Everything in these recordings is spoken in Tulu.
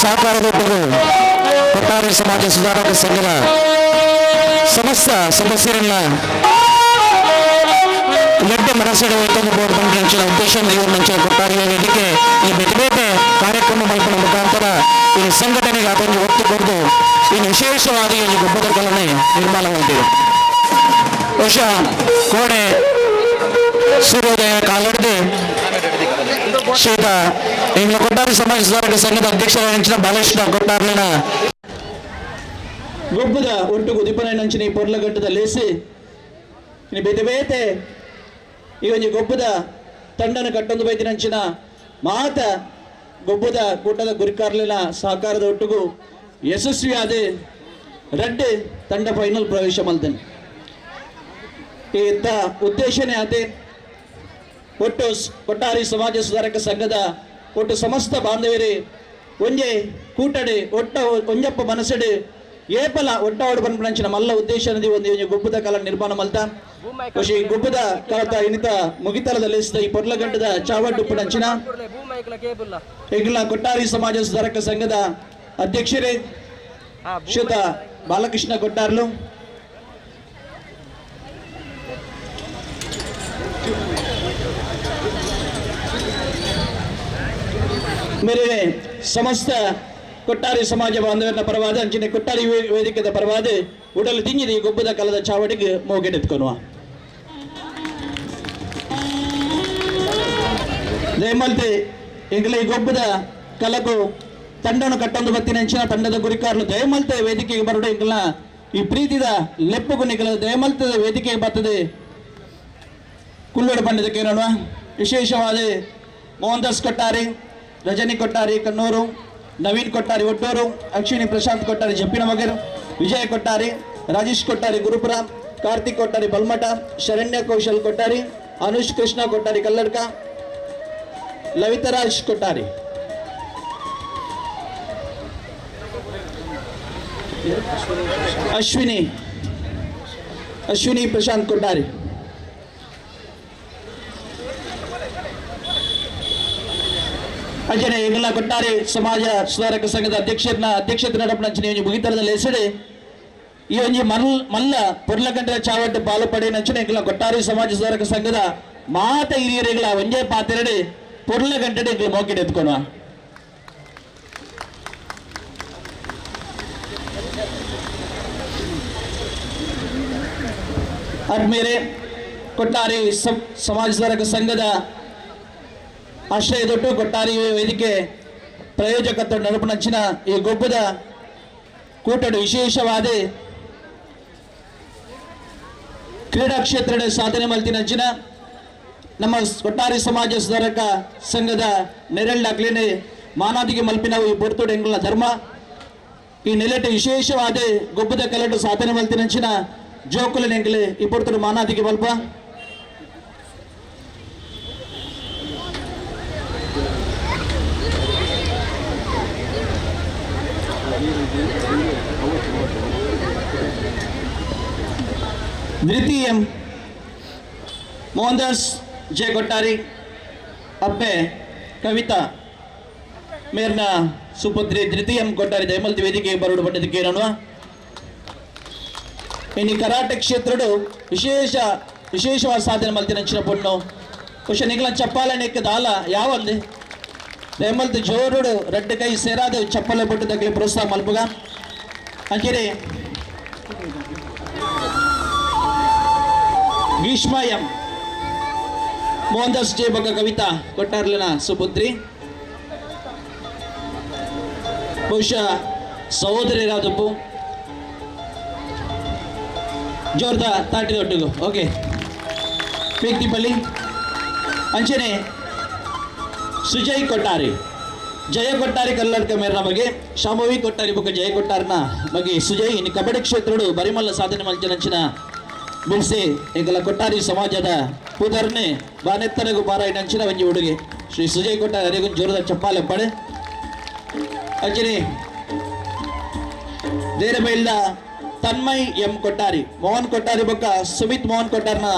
ಸಹಕಾರದೊಟ್ಟಿಗೆ ಕೊಟ್ಟಾರಿ ಸಮಾಜ ಸುಧಾರಕ ಸಂಘದ ಸಮಸ್ತ ಸದಸ್ಯರನ್ನ ದೊಡ್ಡ ಮನಸ್ಸಿನ ಒತ್ತೊಂದು ಬೋರ್ಡ್ ಬಂದ ಉದ್ದೇಶ ನಂಚಿನ ಕೊಟ್ಟಾರಿ ವೇದಿಕೆ ಈ ಬೇತೆ ಬೇತೆ ಕಾರ್ಯಕ್ರಮ ಮಲ್ಪನ ಮುಖಾಂತರ ಈ ಸಂಘಟನೆಗೆ ಅದೊಂದು ಒತ್ತು ಕೊಟ್ಟು ಇನ್ನು ವಿಶೇಷವಾಗಿ ಈ ಗೊಬ್ಬರ ಕಲನೆ ನಿರ್ಮಾಣ ಹೊಂದಿದೆ. ಬಹುಶಃ ಕೋಡೆ ಸೂರ್ಯೋದಯ ಕಾಲಡಿದೆ ಶ್ರೀತ ಎಂಗ್ಲ ಕೊಟ್ಟಾರಿ ಸಮಾಜ ಸುಧಾರಕ ಸಂಘದ ಅಧ್ಯಕ್ಷರಾದ ಬಾಲಕೃಷ್ಣ ಕೊಟ್ಟಾರ್ಲಿನ ಗೊಬ್ಬದ ಒಟ್ಟು ಉದಿಪನ ನಂಚಿನ ಈ ಪೊರ್ಲಗಟ್ಟದ ಲೇಸಿ ಇನ್ನು ಬೇತೆ ಬೇತೆ ಈ ಒಂಜಿ ಗೊಬ್ಬದ ತಂಡನ ಕಟ್ಟೊಂದು ಬೈತಿನಂಚಿನ ಮಾತ ಗೊಬ್ಬದ ಕೂಟದ ಗುರಿಕಾರ್ಲಿನ ಸಹಕಾರದ ಒಟ್ಟಿಗೂ ಯಶಸ್ವಿಯಾದ ರಡ್ಡ್ ತಂಡ ಫೈನಲ್ ಪ್ರವೇಶ ಮಲ್ತೇನೆ. ಈ ಇತ್ತ ಉದ್ದೇಶನೇ ಆತೆ ಒಟ್ಟು ಕೊಟ್ಟಾರಿ ಸಮಾಜ ಸುಧಾರಕ ಸಂಘದ ಒಟ್ಟು ಸಮಸ್ತ ಬಾಂಧವ್ಯರೇ ಒಂಜೆ ಕೂಟಡೆ ಒಟ್ಟ ಒಂಜಪ್ಪ ಮನಸ್ಸಡೆ ಏಪಲ ಒಟ್ಟ ಪನ್ಪುನಂಚಿನ ಮಲ್ಲ ಉದ್ದೇಶ ಅನ್ನೋದು ಒಂದು ಒಂಜಿ ಗೊಬ್ಬದ ಕಾಲ ನಿರ್ಮಾಣ ಮಲ್ತ. ಖುಷಿ ಗೊಬ್ಬದ ಕಾಲದ ಇನಿತ ಮುಗಿತಲದ ಲೇಸಿದ ಈ ಪೊರ್ಲಗಂಟದ ಚಾವಡ್ಡುಪ್ಪುನಂಚಿನ ಎಂಗ್ಲ ಕೊಟ್ಟಾರಿ ಸಮಾಜ ಸುಧಾರಕ ಸಂಘದ ಅಧ್ಯಕ್ಷರೇ ಶ್ರೀಯುತ ಬಾಲಕೃಷ್ಣ ಕೊಟ್ಟಾರ್ಲು, ಮೇರೆ ಸಮಸ್ತ ಕೊಟ್ಟಾರಿ ಸಮಾಜ ಬಾಂಧವರ ಪರವಾದ ಅಂಚಿನ ಕೊಟ್ಟಾರಿ ವೇದಿಕೆದ ಪರವಾದ ಉಡಲು ತಿಂಜಿದ ಈ ಗೊಬ್ಬದ ಕಲದ ಚಾವಡಿಗೆ ಮೋಗೆಡೆತ್ಕೊನುವ. ದಯಮಲ್ತೆ ಎಂಗ್ಲ ಈ ಗೊಬ್ಬದ ಕಲಕು ತಂಡನು ಕಟ್ಟೊಂದು ಬತ್ತಿನ ಅಂಚಿನ ತಂಡದ ಗುರಿಕಾರಲು ದಯಮಲ್ತೆ ವೇದಿಕೆಗೆ ಬರಡು. ಎಂಗ್ಲ ಈ ಪ್ರೀತಿದ ಲೆಪ್ಪುಗು ನಿಗಲ ದಯಮಲ್ತದ ವೇದಿಕೆಗೆ ಬರ್ತದೆ ಕುಲ್ಲೋಡು ಪಂಡಿತಕ್ಕೆ ನೋಡುವ. ವಿಶೇಷವಾದ ಮೋಹನ್ ದಾಸ್ ಕೊಟ್ಟಾರಿ, ರಜನಿ ಕೊಟ್ಟಾರಿ ಕಣ್ಣೂರು, ನವೀನ್ ಕೊಟ್ಟಾರಿ ಒಟ್ಟೂರು, ಅಶ್ವಿನಿ ಪ್ರಶಾಂತ್ ಕೊಟ್ಟಾರಿ ಜಪ್ಪಿನ ಮಗರು, ವಿಜಯ ಕೊಟ್ಟಾರಿ, ರಾಜೇಶ್ ಕೊಟ್ಟಾರಿ ಗುರುಪುರ, ಕಾರ್ತಿಕ್ ಕೊಟ್ಟಾರಿ ಬಲ್ಮಠ, ಶರಣ್ಯ ಕೌಶಲ್ ಕೊಟ್ಟಾರಿ, ಅನುಷ್ ಕೃಷ್ಣ ಕೊಟ್ಟಾರಿ ಕಲ್ಲಡ್ಕ, ಲವಿತರಾಜ್ ಕೊಟ್ಟಾರಿ. ಅಶ್ವಿನಿ ಅಶ್ವಿನಿ ಪ್ರಶಾಂತ್ ಕೊಟ್ಟಾರಿ. ಅಂಚನೆ ಎಂಗಲ ಕೊಟ್ಟಾರಿ ಸಮಾಜ ಸುಧಾರಕ ಸಂಘದ ಅಧ್ಯಕ್ಷರನ್ನ ಅಧ್ಯಕ್ಷತೆ ನಡಪನಂಚಿನ ಒಂಜಿ ಮುಗಿತಲದ ಲೇಸಡೆ ಈ ಒಂಜಿ ಮಲ್ಲ ಪೊರ್ಲಗಂಟದ ಚಾವಟ್ಟು ಪಾಲು ಪಡೆಯಿನಂಚಿನ ಎಂಗಲ ಕೊಟ್ಟಾರಿ ಸಮಾಜ ಸುಧಾರಕ ಸಂಘದ ಮಾತ ಹಿರಿಯರಿಗಳ ಒಂಜೇ ಪಾತೆರಡೆ ಪೊರ್ಲಗಂಟೆ ಎಂಕುಲು ಮೋಕೆಡ್ ಎತ್ಕೊನುವ. ಆದ್ಮೇಲೆ ಕೊಟ್ಟಾರಿ ಸಮಾಜ ಸುಧಾರಕ ಸಂಘದ ಆಶ್ರಯದೊಟ್ಟು ಕೊಟ್ಟಾರಿ ವೇದಿಕೆ ಪ್ರಯೋಜಕತ್ವ ನಡಪುನಂಚಿನ ಈ ಗೊಬ್ಬದ ಕೂಟಡು ವಿಶೇಷವಾದ ಕ್ರೀಡಾ ಕ್ಷೇತ್ರದ ಸಾಧನೆ ಮಲ್ತಿನಂಚಿನ ನಮ್ಮ ಕೊಟ್ಟಾರಿ ಸಮಾಜ ಸುಧಾರಕ ಸಂಘದ ನೆರಳಾಗ್ಲೇನೆ ಮಾನಾದಿಗೆ ಮಲ್ಪಿನವು ಈ ಪೊರ್ತುಡು ಎಂಗ್ಲ ಧರ್ಮ. ಈ ನೆಲೆಟು ವಿಶೇಷವಾದ ಗೊಬ್ಬದ ಕಲಟು ಸಾಧನೆ ಮಲ್ತಿನಂಚಿನ ಜೋಕುಲ ಎಂಗ್ಲೆ ಈ ಪೊರ್ತುಡು ಮಾನಾದಿಗೆ ಮಲ್ಪ. ದ್ವಿತೀಯಂ ಮೋಹನ್ ದಾಸ್ ಜೆ ಕೊಟ್ಟಾರಿ, ಅಪ್ಪೆ ಕವಿತಾ ಮೇರ್ನ ಸುಪುತ್ರಿ ದ್ವಿತೀಯಂ ಕೊಟ್ಟಾರಿ ದಯಮಲ್ತಿ ವೇದಿಕೆ ಬರುಡು ಪಟ್ಟಿದ್ದಕ್ಕೆ ಕೇಳೋಣ. ಇನ್ನು ಕರಾಟೆ ಕ್ಷೇತ್ರಡು ವಿಶೇಷ ವಿಶೇಷವಾದ ಸಾಧನೆ ಮಲ್ತಿನಂಚಿನ ಪೊಣ್ಣು. ಬಹುಶಃ ನಿಗ್ಲ ಚಪ್ಪಾಳೆ ನೆಕ್ಕದ ಯಾವಂದೆ ದಯಮಲ್ತಿ ಜೋರುಡು ರಡ್ಡು ಕೈ ಸೇರಾದ ಚಪ್ಪಲೆ ಪಟ್ಟು ತಗ್ಲಿ ಪ್ರೋತ್ಸಾಹ ಮಲ್ಪುಗ. ಅಂಚನೆ ಭೀಷ್ಮ ಎಂ ಮೋಹನ್ ದಾಸ್ ಜೆ ಬೊಕ್ಕ ಕವಿತಾ ಕೊಟ್ಟಾರ್ಲಿನ ಸುಪುತ್ರಿ, ಬಹುಶಃ ಸಹೋದರಿಯರಾದಪ್ಪು ಜೋರ್ದ ತಾಟಿದೊಟ್ಟಿಗು ಓಕೆ ಪಳ್ಳಿ. ಅಂಚನೆ ಸುಜಯ್ ಕೊಟ್ಟಾರಿ, ಜಯ ಕೊಟ್ಟಾರಿ ಕಲ್ಲಡ್ಕ ಮೇರ್ನ ಬಗ್ಗೆ ಶಾಂಭವಿ ಕೊಟ್ಟಾರಿ ಬೊಕ್ಕ ಜಯ ಕೊಟ್ಟಾರನ ಬಗ್ಗೆ ಸುಜಯ್. ಇನ್ನು ಕಬಡ್ಡಿ ಕ್ಷೇತ್ರಡು ಬರಿಮಲ್ಲ ಸಾಧನೆ ಮಲ್ಚಿನಂಚಿನ ಬಿಲ್ಸೆ ಎಂಕಲ ಕೊಟ್ಟಾರಿ ಸಮಾಜದ ಪುದರ್ನೆ ಬಾನೆತ್ತನಗು ಬಾರಾಯಿನಂಚಿನ ಒಂಜಿ ಹುಡುಗಿ ಶ್ರೀ ಸುಜಯ್ ಕೊಟ್ಟಾರಿ ಅರೆಗೊಂದು ಜೋರದ ಚಪ್ಪಾಲೆ ಪಡೆ. ಅಂಚನೆ ದೇರಬೈಲ್ದ ತನ್ಮಯ್ ಎಂ ಕೊಟ್ಟಾರಿ, ಮೋಹನ್ ಕೊಟ್ಟಾರಿ ಬೊಕ್ಕ ಸುಮಿತ್ ಮೋಹನ್ ಕೊಟ್ಟಾರ್ನ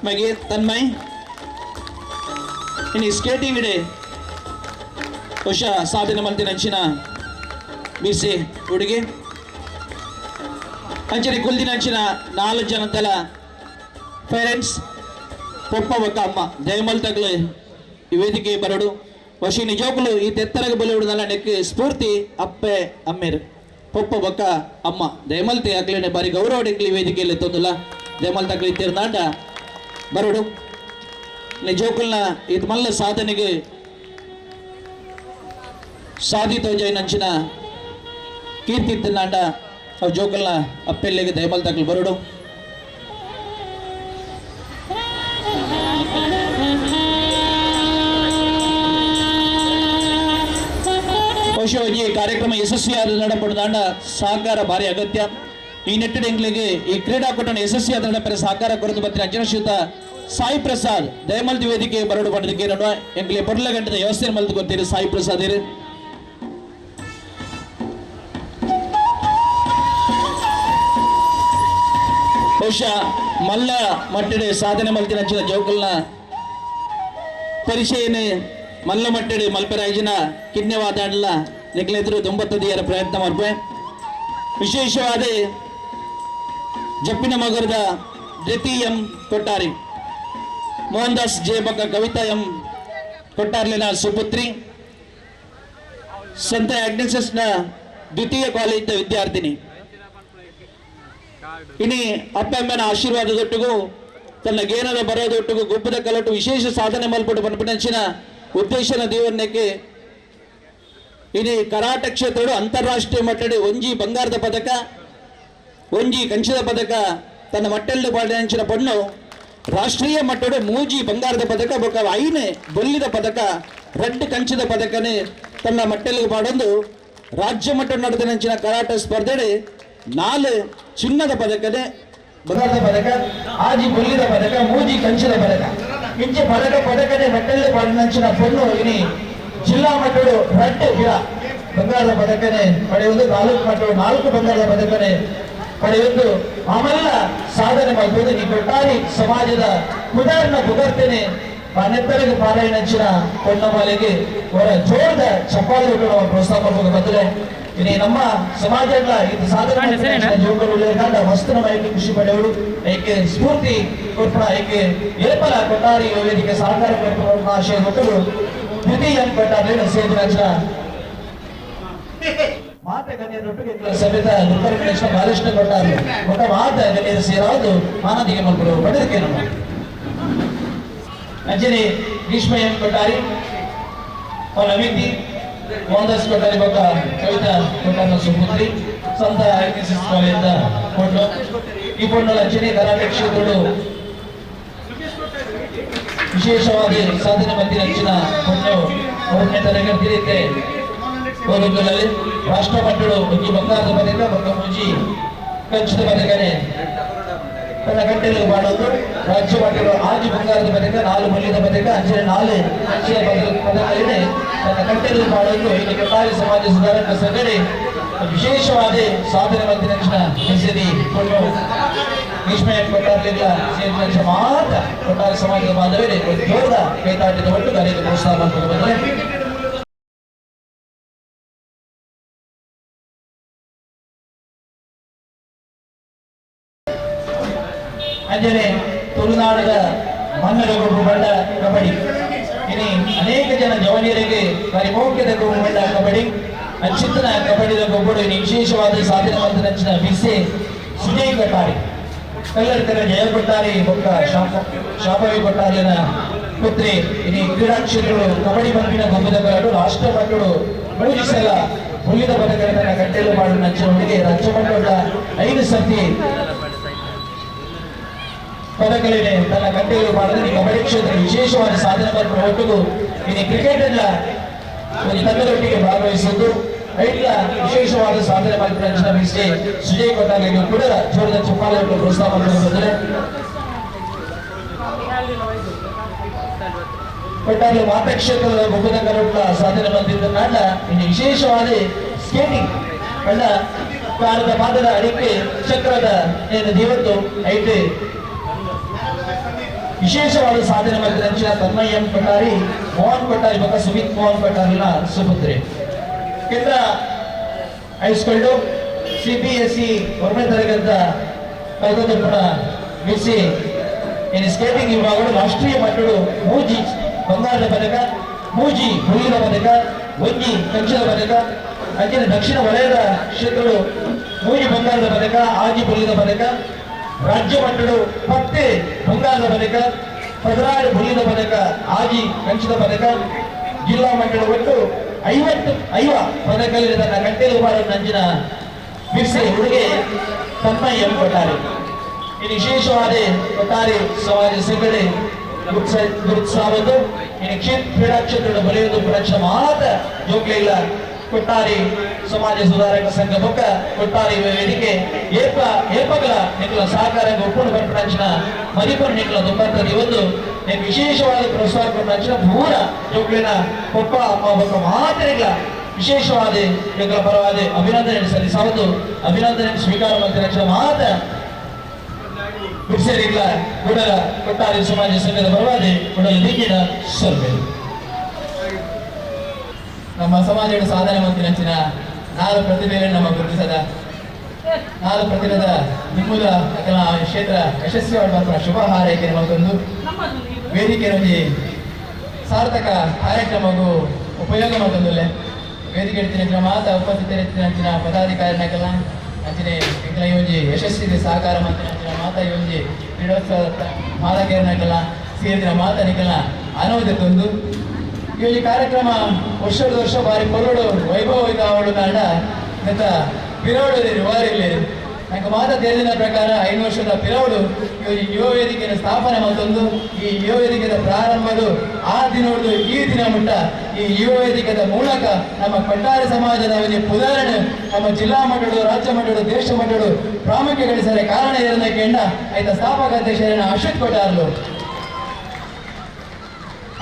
ಮಗೆ ತನ್ಮಯ್. ಇನ್ನು ಸ್ಕೇಟಿಂಗ್ ಇಡೆ ಬಹುಶಃ ಸಾಧನೆ ಮಲ್ತಿನಂಚಿನ ಬಿಸಿ ಹುಡುಗಿ ಅಂಚನೆ ಕುಲ್ದಿನಂಚಿನ 4 ಜನತೆಲ ಪೇರೆಂಟ್ಸ್ ಪೊಪ್ಪ ಬೊಕ್ಕ ಅಮ್ಮ ಜಯಮಲ್ ತಗ್ಲು ಈ ವೇದಿಕೆ ಬರಡು ವಶಿ ನಿಜೋಕುಲು ಈ ತೆತ್ತರಗ ಬಲಿಯುಡುದಲ್ಲ ನೆಕ್ ಸ್ಫೂರ್ತಿ ಅಪ್ಪೆ ಅಮ್ಮೇರು ಪೊಪ್ಪ ಬೊಕ್ಕ ಅಮ್ಮ ದಯಮಲ್ತಿ ಅಕ್ಲೇನೆ ಬಾರಿ ಗೌರವ ಎಂಕ್ಲಿ ವೇದಿಕೆಯಲ್ಲಿ ತೊಂದುಲ್ಲ ದಯಮಲ್ ತಗ್ಲು ಇತ್ತಿರ್ನಾಂಡ ಬರಡು ನಿಜೋಕುಲ್ನ ಇದು ಮಲ್ಲ ಸಾಧನೆಗೆ ಸಾಧಿತೋಜೈನಂಚಿನ ಕೀರ್ತಿ ಇತ್ತಿನಾಂಡ ಅವು ಜೋಕುಲ್ನ ಅಪ್ಪೆಲ್ಲಿಗೆ ದಯಮಲ್ ತಗ್ಲು ಬರಡು. ಬಹುಶಃ ಈ ಕಾರ್ಯಕ್ರಮ ಯಶಸ್ವಿಯಾದ ನಡಪಡುದಾಂಡ ಸಹಕಾರ ಭಾರಿ ಅಗತ್ಯ. ಈ ನೆಟ್ಟಿನ ಎಂಗ್ಲಿಗೆ ಈ ಕ್ರೀಡಾಕೂಟನ ಯಶಸ್ವಿಯಾದ ನಡಪರೆ ಸಹಕಾರ ಕೊರತು ಬತ್ತಿನ ಅಂಜನಶ್ಯುತ ಸಾಯಿ ಪ್ರಸಾದ್ ದಯಮಲ್ತಿ ವೇದಿಕೆ ಬರಡು ಪಡೆದಕ್ಕೆ ನಡುವ ಎಂಗ್ಲಿ ಪೊರ್ಲ ಗಂಟದ ವ್ಯವಸ್ಥೆ ಮಲ್ತು ಗೊತ್ತೀರಿ ಸಾಯಿ ಪ್ರಸಾದ್ ಇರು. ಬಹುಶಃ ಮಲ್ಲ ಮಟ್ಟಡೆ ಸಾಧನೆ ಮಲ್ತಿನಂಚಿನ ಜೋಕುಲ್ನ ಪರಿಚಯನೆ ಮಲ್ಲ ಮಟ್ಟಡೆ ಮಲ್ಪರಾಜಿನ ಕಿಡ್ನಿ ನಿಕ್ಲೆದುರು ದುಂಬತ್ತದಿಯರ ಪ್ರಯತ್ನ ಮಾಡ್ಪೆ. ವಿಶೇಷವಾದ ಜಪ್ಪಿನ ಮಗರದ ದ್ವಿತೀಯ ಎಂ ಕೊಟ್ಟಾರಿ ಮೋಹನ್ ದಾಸ್ ಜೆ ಬೊಕ್ಕ ಕವಿತಾ ಎಂ ಕೊಟ್ಟಾರ್ಲಿನ ಸುಪುತ್ರಿ ಸಂತ ಅಗ್ನೆಸಸ್ನ ದ್ವಿತೀಯ ಕಾಲೇಜಿನ ವಿದ್ಯಾರ್ಥಿನಿ. ಇನಿ ಅಪ್ಪಮ್ಮನ ಆಶೀರ್ವಾದದೊಟ್ಟಿಗೂ ತನ್ನ ಗೇನದ ಬರೋದೊಟ್ಟಿಗೂ ಗುಬ್ಬದ ಕಲಟು ವಿಶೇಷ ಸಾಧನೆ ಮಲ್ಪಟ್ಟು ಪನ್ಪಿನಂಚಿನ ಉದ್ದೇಶನ ದೇವನ್ನಕ್ಕೆ ಇನಿ ಕರಾಟೆ ಕ್ಷೇತ್ರಡು ಅಂತಾರಾಷ್ಟ್ರೀಯ ಮಟ್ಟಡೆ ಒಂಜಿ ಬಂಗಾರದ ಪದಕ ಒಂಜಿ ಕಂಚಿದ ಪದಕ ತನ್ನ ಮಟ್ಟೆಲ್ಡು ಪಾಡಿನಂಚಿನ ಪಣ್ಣು ರಾಷ್ಟ್ರೀಯ ಮಟ್ಟಡು ಮೂಜಿ ಬಂಗಾರದ ಪದಕ ಬೊಕ್ಕ ಐನೆ ಬೊಲ್ಲಿದ ಪದಕ ರಡ್ಡು ಕಂಚಿದ ಪದಕನೇ ತನ್ನ ಮಟ್ಟೆಲ್ಗೆ ಪಾಡೊಂದು ರಾಜ್ಯ ಮಟ್ಟ ನಡೆದ ಕರಾಟೆ ಸ್ಪರ್ಧೆ 4 ಚಿನ್ನದ ಪದಕನೇ ಬಂಗಾರದ ಪದಕ ಆಜಿ ಬೊಲ್ಲಿದ ಪದಕ ಮೂಜಿ ಕಂಚಿದ ಪದಕ ಇಂಚೆ ಪದಕ ಪದಕನೇ ಮಟ್ಟೆಲ್ಲು ಪಾಡಿನಂಚಿನ ಪೊಣ್ಣು ಇನಿ ಜಿಲ್ಲಾ ಮಟ್ಟಡು ರಡ್ಡು ಗಿಡ ಬಂಗಾರದ ಪದಕನೇ ಪಡೆಯುವುದು ತಾಲೂಕು ಮಟ್ಟಡು 4 ಬಂಗಾರದ ಪದಕನೇ ಪಡೆಯುವುದು ಆಮೆಲ್ಲ ಸಾಧನೆ ಮಾಡ್ಬೋದು. ಈ ಕೊಟ್ಟಾರಿ ಸಮಾಜದ ಉದಾಹರಣೆ ಪುಗರ್ತೇನೆ ನೆತ್ತರಿಗೆ ಪಾರಾಯಣಂಚಿನ ಪೊನ್ನಮಾಲೆಗೆ ಅವರ ಜೋರದ ಚಪ್ಪಾಳೆ ಪ್ರೋತ್ಸಾಹ ಬಂದರೆ ಇನಿ ನಮ್ಮ ಸಮಾಜದ ಇದು ಸಾಧನೆ ಯುವಕರು ಮಸ್ತ್ ನಮ್ಮ ಏಕೆ ಖುಷಿ ಪಡೆಯವರು ಏಕೆ ಸ್ಫೂರ್ತಿ ಕೊಟ್ಟ ಏಕೆ ಏಪಲ ಕೊಟ್ಟಾರಿ ವೇದಿಕೆ ಸಹಕಾರ ಕೊಟ್ಟ ಆಶಯ ಕೊಟ್ಟರು ದ್ವಿತೀಯ ಕೊಟ್ಟಾರೆ ಸೇರಿದ ಮಾತ ಗಣ್ಯರೊಟ್ಟಿಗೆ ಸಮೇತ ಉತ್ತರ ಪ್ರದೇಶ ಬಾಲಕೃಷ್ಣ ಕೊಟ್ಟಾರು ಒಟ್ಟ ಮಾತ ಗಣ್ಯರು ಸೇರಾವುದು ಮಾನದಿಗೆ ಮಕ್ಕಳು ಪಡೆದಕ್ಕೆ ನಮ್ಮ ಅಂಜನಿ ಗ್ರೀಷ್ಮ ಎಂ ಕೊಟ್ಟಾರಿ ಅವನ ಅಮಿತಿ ಮೋಹನ್ ಕೊಟ್ಟಾರಿ ಬೊಕ್ಕ ಕವಿತಾ ಕೊಟ್ಟಾರ ಸುಪುತ್ರಿ ಸಂತ ಐಪಿಎಸ್ ಕಾಲೇಜಿನ ಪೊಣ್ಣು. ಈ ಪೊಣ್ಣು ಅಂಜನಿ ಕರಾಟೆ ಕ್ಷೇತ್ರಡು ವಿಶೇಷವಾಗಿ ಸಾಧನೆ ಮತ್ತಿನ ಪೊಣ್ಣು ಅವರನ್ನೇ ತರಗತಿರುತ್ತೆ ಹೋಗುಗಳಲ್ಲಿ ರಾಷ್ಟ್ರ ಮಟ್ಟಡು ಒಂಜಿ ಬಂಗಾರದ ಪದಕ ಬೊಕ್ಕ ಮುಂಜಿ ಕಂಚಿದ ಪದಕನೆ ತನ್ನ ಗಂಟೆಗೆ ಮಾಡೋದು. ರಾಜ್ಯ ಮಟ್ಟಡು ಆಜಿ ಬಂಗಾರದ ಪದಕ 4 ಮಲ್ಲಿದ ಪದಕ ಅಂಚನೆ 4 ಕಂಚಿನ ಪದಕಗಳನ್ನೇ ತನ್ನ ಗಂಟೆಗೆ ಮಾಡೋದು. ಇಲ್ಲಿ ಕೊಟ್ಟಾರಿ ಸಮಾಜ ಸುಧಾರಕ ಸಂಘಟನೆ ವಿಶೇಷವಾದ ಸಾಧನೆ ಮತ್ತಿನ ಹೆಸರಿ ಪೊಣ್ಣು ಗ್ರೀಷ್ಮ ಕೊಟ್ಟಾರಲಿಲ್ಲ ಸೇರಿದ ಮಾತ್ರ ಕೊಟ್ಟಾರಿ ಸಮಾಜದ ಬಾಂಧವರೇ ಜೋರದ ಕೈತಾಟಿದ ಒಟ್ಟು ಕಾರ್ಯಕ್ಕೆ ಪ್ರೋತ್ಸಾಹ ಬಂದರೆ ಅಂಜನೆ ತುಳುನಾಡದ ಮನ್ನರ ಗೊಬ್ಬು ಬಣ್ಣ ಕಬಡ್ಡಿ ಇನಿ ಅನೇಕ ಜನ ಜವನಿಯರಿಗೆ ಪರಿಮೋಕ್ಯದ ಗೊಬ್ಬು ಬಣ್ಣ ಕಬಡ್ಡಿ ಅಚ್ಯುತನ ಕಬಡ್ಡಿದ ಗೊಬ್ಬರು ಇನಿ ವಿಶೇಷವಾದ ಸಾಧನೆ ಮಾಡಿದ ಬಿಸೆ ಸುಜಯ್ ಕೊಟ್ಟಾರಿ ಕಲ್ಲಡ್ಕರ ಜಯ ಕೊಟ್ಟಾರಿ ಬೊಕ್ಕ ಶಾಪವಿ ಕೊಟ್ಟಾರಿನ ಪುತ್ರಿ ಇನಿ ಕ್ರೀಡಾ ಕ್ಷೇತ್ರಗಳು ಕಬಡ್ಡಿ ಬಂಪಿನ ಗೊಬ್ಬದ ಕರಡು ರಾಷ್ಟ್ರ ಮಟ್ಟಡು ಮೂರು ಸಲ ಹುಲ್ಲಿದ ಪದಕಗಳನ್ನು ಕಟ್ಟೆಲು ಮಾಡುವ ನಂಚಿನೊಂದಿಗೆ ರಾಜ್ಯ ಮಟ್ಟದ 5 ಸರ್ತಿ ಪದಕಗಳಿವೆ ತನ್ನ ಕಟ್ಟೆಗಳು ಮಾಡಿದ್ರೆ ಕಬಡ್ಡಿ ಕ್ಷೇತ್ರ ವಿಶೇಷವಾದ ಸಾಧನೆ ಬರುವ ಒಟ್ಟಿಗೂ ಇನ್ನು ಕ್ರಿಕೆಟ್ ಎಲ್ಲ ಒಂದು ತಂಡದೊಟ್ಟಿಗೆ ಭಾಗವಹಿಸಿದ್ದು ಐಟ್ಲ ವಿಶೇಷವಾದ ಸಾಧನೆ ಮಾಡಿದ ಸುಜಯ್ ಕೊಟ್ಟಾಗ ಕೂಡ ಜೋರದ ಚಪ್ಪಾಳೆ ಪ್ರೋತ್ಸಾಹ ಬಂದರೆ ಒಟ್ಟಾರೆ ಮಾತಕ್ಷೇತ್ರದ ಗೊಬ್ಬದ ಕರಟ್ಲ ಸಾಧನೆ ಬಂದಿದ್ದ ಇನ್ನು ವಿಶೇಷವಾದ ಸ್ಕೇಟಿಂಗ್ ಅಲ್ಲ ಕಾರದ ಪಾದದ ಅಡಿಕೆ ಚಕ್ರದ ಏನು ದೇವತ್ತು ಐತೆ ವಿಶೇಷವಾದ ಸಾಧನೆ ಮಾಡಿದ ಅಂಚಿನ ತನ್ಮಯ್ ಎಂ ಕೊಟ್ಟಾರಿ, ಮೋಹನ್ ಕೊಟ್ಟಾರಿ ಮಗ ಸುಮಿತ್ ಮೋಹನ್ ಕೊಟ್ಟಾರಿನ ಸುಪುತ್ರಿ. ಕೇಂದ್ರ ಹೈಸ್ಕೂಲ್ ಸಿಬಿಎಸ್ಇ ಒಂದನೇ ತರಗತಿಯ ಕಲ್ತದಪ್ಪನ ಬಿಸಿ ಇನ್ನು ಸ್ಕೇಟಿಂಗ್ ವಿಭಾಗಗಳು ರಾಷ್ಟ್ರೀಯ ಮಟ್ಟಡು ಮೂಜಿ ಬಂಗಾರದ ಪದಕ, ಮೂಜಿ ಹುಲ್ಲಿನ ಪದಕ, ಒಂಜಿ ಕಂಚಿನ ಪದಕ. ಅಂಚಿನ ದಕ್ಷಿಣ ವಲಯದ ಕ್ಷೇತ್ರಗಳು ಮೂಜಿ ಬಂಗಾರದ ಪದಕ, ಆಜಿ ಬುಲ್ಲಿದ ಪದಕ. ರಾಜ್ಯ ಮಟ್ಟಡು 10 ಬಂಗಾರದ ಪದಕ, 16 ಬುಲ್ಲಿದ ಪದಕ, ಆಜಿ ಕಂಚಿನ ಪದಕ. ಜಿಲ್ಲಾ ಮಟ್ಟದ ಒಟ್ಟು 55 ಪದಕ ತನ್ನ ಕಟ್ಟೆಲು ನಂಜಿನ ಬಿರ್ಸೆ ಹುಡುಗೆ ತನ್ಮಯ ಎಂ ಕೊಟ್ಟಾರೆ. ಇನ್ನು ವಿಶೇಷವಾದ ಕೊಟ್ಟಾರಿ ಸಮಾಜ ಸಂಘಟನೆ ಗುರುತ್ಸಾವದ್ದು ಇನ್ನು ಕ್ರೀಡಾ ಕ್ಷೇತ್ರದ ಬರೆಯುವುದು ಪ್ರಕ್ಷ ಮಾತ ಜೋಗ್ಲಿಲ್ಲ. ಕೊಟ್ಟಾರಿ ಸಮಾಜ ಸುಧಾರಕ ಸಂಘ ಬೊಕ್ಕ ಕೊಟ್ಟಾರಿ ವೇದಿಕೆ ಏಪ ಏಪಗಳ ನಿಕಲ ಸಹಕಾರ ಒಪ್ಪುಣ ಬರ್ಪಣಂಚಿನ ಮರಿಪುರ ನಿಕಲ ದುಂಬರ್ತದೆ. ಒಂದು ನಿಕ್ ವಿಶೇಷವಾದ ಪ್ರೋತ್ಸಾಹ ಕೊಟ್ಟಂಚಿನ ಪೂರ ಜೋಗ್ಲಿನ ಪಪ್ಪ ಅಮ್ಮ ಬೊಕ್ಕ ಮಾತರಿಗಳ ವಿಶೇಷವಾದ ನಿಕಲ ಪರವಾದ ಅಭಿನಂದನೆ ಸಲ್ಲಿಸಬಹುದು. ಅಭಿನಂದನೆ ಸ್ವೀಕಾರ ಮಾಡ್ತಿರ ಮಾತ ಬಿರ್ಸರಿಗಳ ಗುಡಲ ಕೊಟ್ಟಾರಿ ಸಮಾಜ ಸಂಘದ ಪರವಾದ ಗುಡಲ ದಿಂಗಿನ ಸೊಲ್ವೆ. ನಮ್ಮ ಸಮಾಜದ ಸಾಧನೆ ಮಂತಿನಂಚಿನ ನಾಲ್ಕು ಪ್ರತಿಭೆಗಳನ್ನು ನಮ್ಮ ಗುರುತಿಸದ ನಾಲ್ಕು ಪ್ರತಿಭೆದ ನಿಮ್ಮದ ಅಕಲ ಕ್ಷೇತ್ರ ಯಶಸ್ವಿ ಮಾಡುವ ಶುಭ ಹಾರೈಕೆ ನಮಗೊಂದು ವೇದಿಕೆ ಸಾರ್ಥಕ ಕಾರ್ಯಕ್ರಮಕ್ಕೂ ಉಪಯೋಗ ಮತ್ತೊಂದುಲ್ಲೆ. ವೇದಿಕೆ ಇಡ್ತಿನ ಮಾತ ಉಪಸ್ಥಿತರಿತ್ತಿನಂಚಿನ ಪದಾಧಿಕಾರಿನಕಲ ಅಂಚಿನ ಎಂಕಲ ಈ ಒಂಜಿ ಯಶಸ್ವಿ ಸಹಕಾರ ಮಂತಿನಂಚಿನ ಮಾತ ಈ ಒಂಜಿ ಕ್ರೀಡೋತ್ಸವ ಮಾಲಕೇರ್ನಕಲ ಸೇರಿದ ಮಾತ ನಿಕಲ ಅನವದಿತ್ತೊಂದು ಈ ಒಂಜಿ ಕಾರ್ಯಕ್ರಮ ವರ್ಷದ ವರ್ಷ ಬಾರಿ ಪೊರಡು ವೈಭವ ಅವಳು ನಾಡ ನೆತ್ತ ಪಿರವಡು ವಾರಿಲ್ಲಿ ನಂಗೆ ಮಾತ ತಿಳಿದಿನ ಪ್ರಕಾರ 5 ವರ್ಷದ ಪಿರವಡು ಈ ಯುವ ವೇದಿಕೆಯನ್ನು ಸ್ಥಾಪನೆ ಮತ್ತೊಂದು ಈ ಯುವ ವೇದಿಕೆಯ ಪ್ರಾರಂಭದ ಆ ದಿನೋಡು ಈ ದಿನ ಮುಟ್ಟ ಈ ಯುವ ವೇದಿಕೆಯ ಮೂಲಕ ನಮ್ಮ ಕೊಟ್ಟಾರಿ ಸಮಾಜದ ಒಂದು ಉದಾಹರಣೆ ನಮ್ಮ ಜಿಲ್ಲಾ ಮಟ್ಟಡು, ರಾಜ್ಯ ಮಟ್ಟಡು, ದೇಶ ಮಟ್ಟಡು ಪ್ರಾಮುಖ್ಯ ಗಳಿಸಲು ಕಾರಣ ಏರನಕ್ಕೆ ಎಂಡ ಆಯ್ತ ಸ್ಥಾಪಕ ಅಧ್ಯಕ್ಷರನ್ನ ಅಶ್ವಥ್ ಕೊಟ್ಟಾರ್ಲು.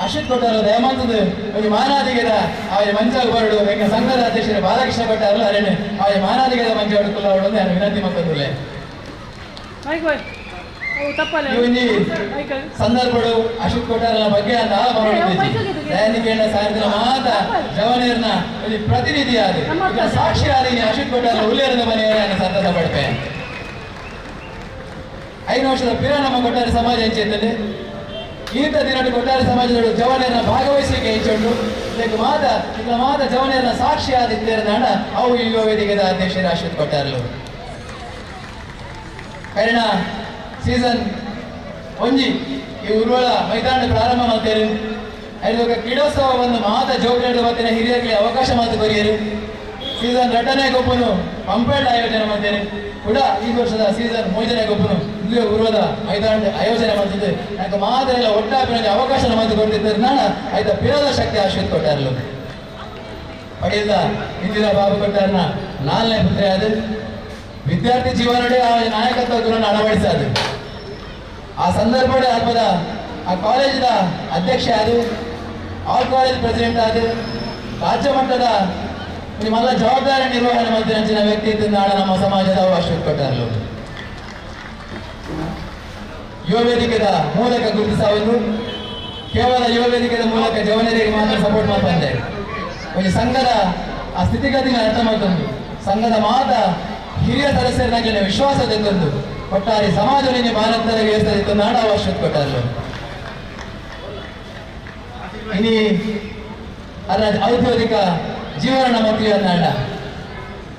ಅಶ್ವಥ್ ಕೊಟ್ಟಾರ್ಲು ದಯಮಂತದ ಒಂದು ಮಾನಾದಿಗೆದ ಆಯ ಮಂಚಾಗ ಬರಡು ಎಂಗ ಸಂಘದ ಅಧ್ಯಕ್ಷರು ಬಾಲಕೃಷ್ಣ ಕೊಟ್ಟಾರ್ಲು ಅರೇನೆ ಆಯ ಮಾನಾದಿಗೆದ ಮಂಚ ಹೊಡ್ಕೊಳ್ಳೋಡು ನಾನು ವಿನಂತಿ ಮಕ್ಕಂದುಲೆ. ಈ ಒಂಜಿ ಸಂದರ್ಭಡು ಅಶ್ವಥ್ ಕೊಟ್ಟಾರನ ಬಗ್ಗೆ ಅಂತ ದಯಾನಿಕೇಣ ಸಾರಿದಿನ ಮಾತ ಜವನೇರ್ನ ಒಂದು ಪ್ರತಿನಿಧಿ ಆದ ಸಾಕ್ಷಿ ಆದ ಅಶ್ವಥ್ ಕೊಟ್ಟಾರ ಉಲ್ಲೇರದ ಮನೆಯವರನ್ನು ಸಂತಸ ಪಡ್ಪೆ. 5 ವರ್ಷದ ಪಿರ ನಮ್ಮ ಕೊಟ್ಟಾರಿ ಸಮಾಜ ಹೆಂಚಿದ್ದಲ್ಲಿ ಈತ ದಿನಡು ಕೊಟ್ಟಾರಿ ಸಮಾಜದೊಳು ಜವನೇರ್ನ ಭಾಗವಹಿಸಲಿಕ್ಕೆ ಹೆಂಚುಂಡು. ಇದಕ್ಕೆ ಮಾತ ಇದರ ಮಾತ ಜವನೇರ್ನ ಸಾಕ್ಷಿ ಆದ ಇದ್ದೇರನಾಡ ಅವು ಯುವ ವೇದಿಕೆದ ಅಧ್ಯಕ್ಷರು ಅಶ್ವಥ್ ಕೊಟ್ಟಾರಲು. ಕರಿಣ ಸೀಸನ್ ಒಂಜಿ ಈ ಉರ್ವಳ ಮೈದಾನ ಪ್ರಾರಂಭ ಮಾಡ್ತೇವೆ. ಐದು ಕ್ರೀಡೋತ್ಸವ ಬಂದು ಮಾತ ಜೋಗ್ಲೇಡು ಮತ್ತಿನ ಹಿರಿಯರಿಗೆ ಅವಕಾಶ ಮಾತು ಕೊರಿಯರು. ಸೀಸನ್ ರಟನೆ ಗೊಬ್ಬನು ಪಂಪೇಡ್ ಆಯೋಜನೆ ಮಾಡ್ತೇನೆ. ಕೂಡ ಈ ವರ್ಷದ ಸೀಸನ್ ಮೋಜನೆ ಗೊಬ್ಬನು ಇಲ್ಲಿ ಉರ್ವದ ಮೈದಾನ ಆಯೋಜನೆ ಮಾಡ್ತಿದ್ದೆ. ನಂಗೆ ಮಾತ್ರ ಎಲ್ಲ ಒಟ್ಟಾಪಿನ ಅವಕಾಶ ಮಾತು ಕೊಡ್ತಿದ್ದಾರೆ ನಾಡ ಆಯ್ತಾ ಪಿರದ ಶಕ್ತಿ ಅಶ್ವಥ್ ಕೊಟ್ಟಾರಲು. ಪಡೆಯದ ಇಂದಿರಾ ಬಾಬು ಕೊಟ್ಟಾರನ 4ನೇ ಪುತ್ರಿ ಅದು ವಿದ್ಯಾರ್ಥಿ ಜೀವನಡೆ ಆ ನಾಯಕತ್ವ ಗುಣನ ಅಳವಡಿಸದು. ಆ ಸಂದರ್ಭಡೆ ಅಲ್ಪದ ಆ ಕಾಲೇಜಿನ ಅಧ್ಯಕ್ಷ ಅದು ಆಲ್ ಕಾಲೇಜ್ ಪ್ರೆಸಿಡೆಂಟ್ ಅದು ರಾಜ್ಯ ಮಟ್ಟದ ನಿಮ್ಮೆಲ್ಲ ಜವಾಬ್ದಾರಿ ನಿರ್ವಹಣೆ ಮಾಡ್ತಿನ ವ್ಯಕ್ತಿ ಇದ್ದ ನಾಡ ನಮ್ಮ ಸಮಾಜದ ಅಶ್ವಥ್ ಕೊಟ್ಟಾರಲು. ಯುವ ವೇದಿಕೆದ ಮೂಲಕ ಗುರುತಿಸಬಹುದು. ಕೇವಲ ಯುವ ವೇದಿಕೆದ ಮೂಲಕ ಜವನರಿಗೆ ಮಾತ್ರ ಸಪೋರ್ಟ್ ಮಾಡ್ತಂದೆ ಒಂದು ಸಂಘದ ಆ ಸ್ಥಿತಿಗತಿನ ಅರ್ಥ ಮಾಡ್ತಂದು ಸಂಘದ ಮಾತ ಹಿರಿಯ ಸದಸ್ಯರನ್ನಾಗಿ ವಿಶ್ವಾಸ ತೆಗೆದು ಒಟ್ಟಾರೆ ಸಮಾಜದಲ್ಲಿ ಭಾರತದ ವ್ಯವಸ್ಥೆ ನಾಡ ಅಶ್ವಥ್ ಕೊಟ್ಟಾರಲು. ಇನಿ ಅದರ ಔದ್ಯೋಗಿಕ ಜೀವನ ಮಕ್ಕಳ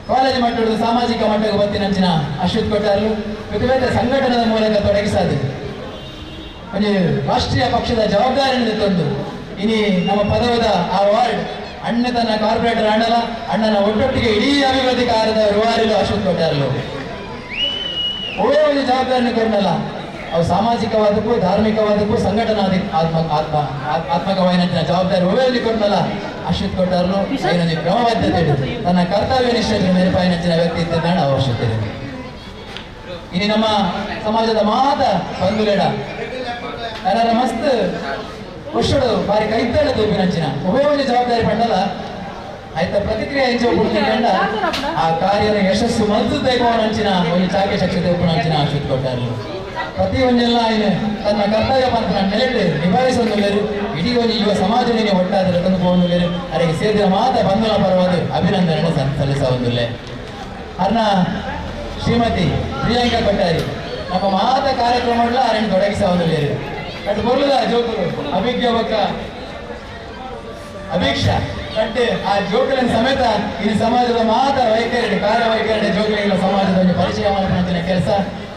ಕಾಲೇಜ್ ಮಟ್ಟದ ಸಾಮಾಜಿಕ ಮಟ್ಟಕ್ಕೆ ಬತ್ತಿನಂಚಿನ ಅಶ್ವಥ್ ಕೊಟ್ಟಾರಲು ಬೇರೆ ಬೇರೆ ಸಂಘಟನೆಯ ಮೂಲಕ ತೊಡಗಿಸದು ಒಂದು ರಾಷ್ಟ್ರೀಯ ಪಕ್ಷದ ಜವಾಬ್ದಾರಿಯನ್ನು ತಂದು ಇನಿ ನಮ್ಮ ಪದವದ ಆ ವಾರ್ಡ್ ಅಣ್ಣ ತನ್ನ ಕಾರ್ಪೊರೇಟರ್ ಅಣ್ಣಲ ಅಣ್ಣನ ಒಟ್ಟೊಟ್ಟಿಗೆ ಇಡೀ ಅಭಿವೃದ್ಧಿ ಕಾರ್ಯದ ರೂವಾರಿಲು ಅಶ್ವಥ್ ಕೊಟ್ಟಾರಲು. ಒಳ್ಳೆಯ ಒಂದು ಜವಾಬ್ದಾರಿಯನ್ನು ಕೊಡಲ್ಲ ಅವು ಸಾಮಾಜಿಕವಾದಕ್ಕೂ ಧಾರ್ಮಿಕವಾದಕ್ಕೂ ಸಂಘಟನಾ ಆತ್ಮ ಆತ್ಮಕವಾದ ಜವಾಬ್ದಾರಿ ಒಳ್ಳೆಯಲ್ಲಿ ಕೊಟ್ಟನಲ್ಲ ಅಶ್ವಥ್ ಕೊಟ್ಟಾರಲು. ಏನೊಂದು ಕ್ರಮಬದ್ಧತೆ ತನ್ನ ಕರ್ತವ್ಯ ನಿಷ್ಠೆ ನೆನಪಾಯಿನಂಚಿನ ವ್ಯಕ್ತಿ ಇದ್ದ ಅವಶ್ಯಕತೆ ಇದೆ. ಇನಿ ನಮ್ಮ ಸಮಾಜದ ಮಾತ ಬಂಧುಲೇಡ ಯಾರ ಮಸ್ತ್ ವರ್ಷಡು ಬಾರಿ ಕೈತೇಳ ತೂಪಿನಂಚಿನ ಉಭಯ ಒಂದು ಜವಾಬ್ದಾರಿ ಪಂಡಲ ಆಯ್ತ ಪ್ರತಿಕ್ರಿಯೆ ಹೆಂಚು ಕಂಡ ಆ ಕಾರ್ಯನ ಯಶಸ್ಸು ಮಲ್ತು ದೈವನಂಚಿನ ಒಂದು ಚಾಕೆ ಶಕ್ತಿ ಉಪ್ಪುನಂಚಿನ ಅಶ್ವಥ್ ಕೊಟ್ಟಾರಲು. ಪ್ರತಿ ಒಂಜೆಲ್ಲ ಏನು ತನ್ನ ಕರ್ತವ್ಯ ಪಂಥನ ನೆಲೆಟ್ಟು ನಿಭಾಯಿಸೊಂದುಲ್ಲೇರು ಇಡೀ ಒಂದು ಯುವ ಸಮಾಜನೇ ಒಟ್ಟಾದರೆ ತಂದು ಹೋಗುವುದಿಲ್ಲ. ಅದಕ್ಕೆ ಸೇರಿದ ಮಾತ ಬಂಧುಲ ಪರವಾದ ಅಭಿನಂದನೆ ಸಲ್ಲಿಸೊಂದುಲ್ಲೆ. ಅರ್ನ ಶ್ರೀಮತಿ ಪ್ರಿಯಾಂಕಾ ಕೊಟ್ಟಾರಿ ನಮ್ಮ ಮಾತ ಕಾರ್ಯಕ್ರಮಗಳ ಅರಣ್ಯ ತೊಡಗಿಸವಲ್ಲಿ ಅటు ಬೊರ್ಲದ ಜೋಕುಲು ಅಭಿಜ್ಞ ಬೊಕ್ಕ ಅಭೀಕ್ಷಾ ಕಟ್ಟೆ ಆ ಜೋಕುಲಿನ ಸಮೇತ ಈ ಸಮಾಜದ ಮಾತ ವೈಖರಿ ಕಾರ್ಯವೈಖರಿ ಜೋಕುಲಿನ ಸಮಾಜದ ಒಂದು ಪರಿಚಯ ಮಾಡುವಂತಹ ಕೆಲಸ.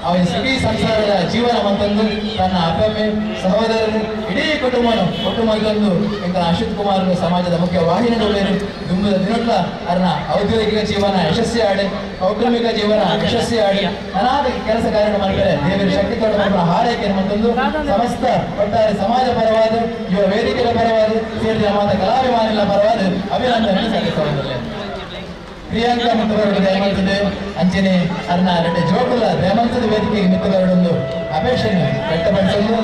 ಅವನ ಸುಖಿ ಸಂಸಾರದ ಜೀವನ ಮಂತಂದು ತನ್ನ ಅಪ್ಪಮ್ಮೆ ಸಹೋದರರು ಇಡೀ ಕುಟುಂಬನು ಕುಟುಂಬದೊಂದು ಇಂಥ ಅಶ್ವಥ್ ಕುಮಾರ್ ಸಮಾಜದ ಮುಖ್ಯ ವಾಹಿನಿಗಳು ದುಂಬದ ದಿನಟ್ಲ ಅರ್ನ ಔದ್ಯೋಗಿಕ ಜೀವನ ಯಶಸ್ವಿ ಆಡಿ, ಕೌಟುಂಬಿಕ ಜೀವನ ಯಶಸ್ವಿ ಆಡಿ, ಅನಾಥ ಕೆಲಸ ಕಾರ್ಯ ಮಾಡ್ತಾರೆ. ದೇವರ ಶಕ್ತಿ ತೊಡ ಹಾರೈಕೆ ಮತ್ತೊಂದು ಸಮಸ್ತ ಒಟ್ಟಾರೆ ಸಮಾಜ ಪರವಾದ, ಯುವ ವೇದಿಕೆಯ ಪರವಾದ, ಸೇರಿದ ಮಾತ ಕಲಾಭಿಮಾನಿಗಳ ಪರವಾದ ಅಭಿನಂದನೆ ಸಲ್ಲಿಸುವುದಿಲ್ಲ. ಪ್ರಿಯಾಂಕಾ ಮಿತ್ರರು ದಯಮಲ್ತದೆ ಅಂಚನೆ ಅರ್ನ ರೆಡ್ಡಿ ಜೋಕುಲ ದಯಮಲ್ತದ ವೇದಿಕೆಗೆ ಮಿತ್ರರೊಂದು ಅಪೇಕ್ಷೆಯನ್ನು ವ್ಯಕ್ತಪಡಿಸಲು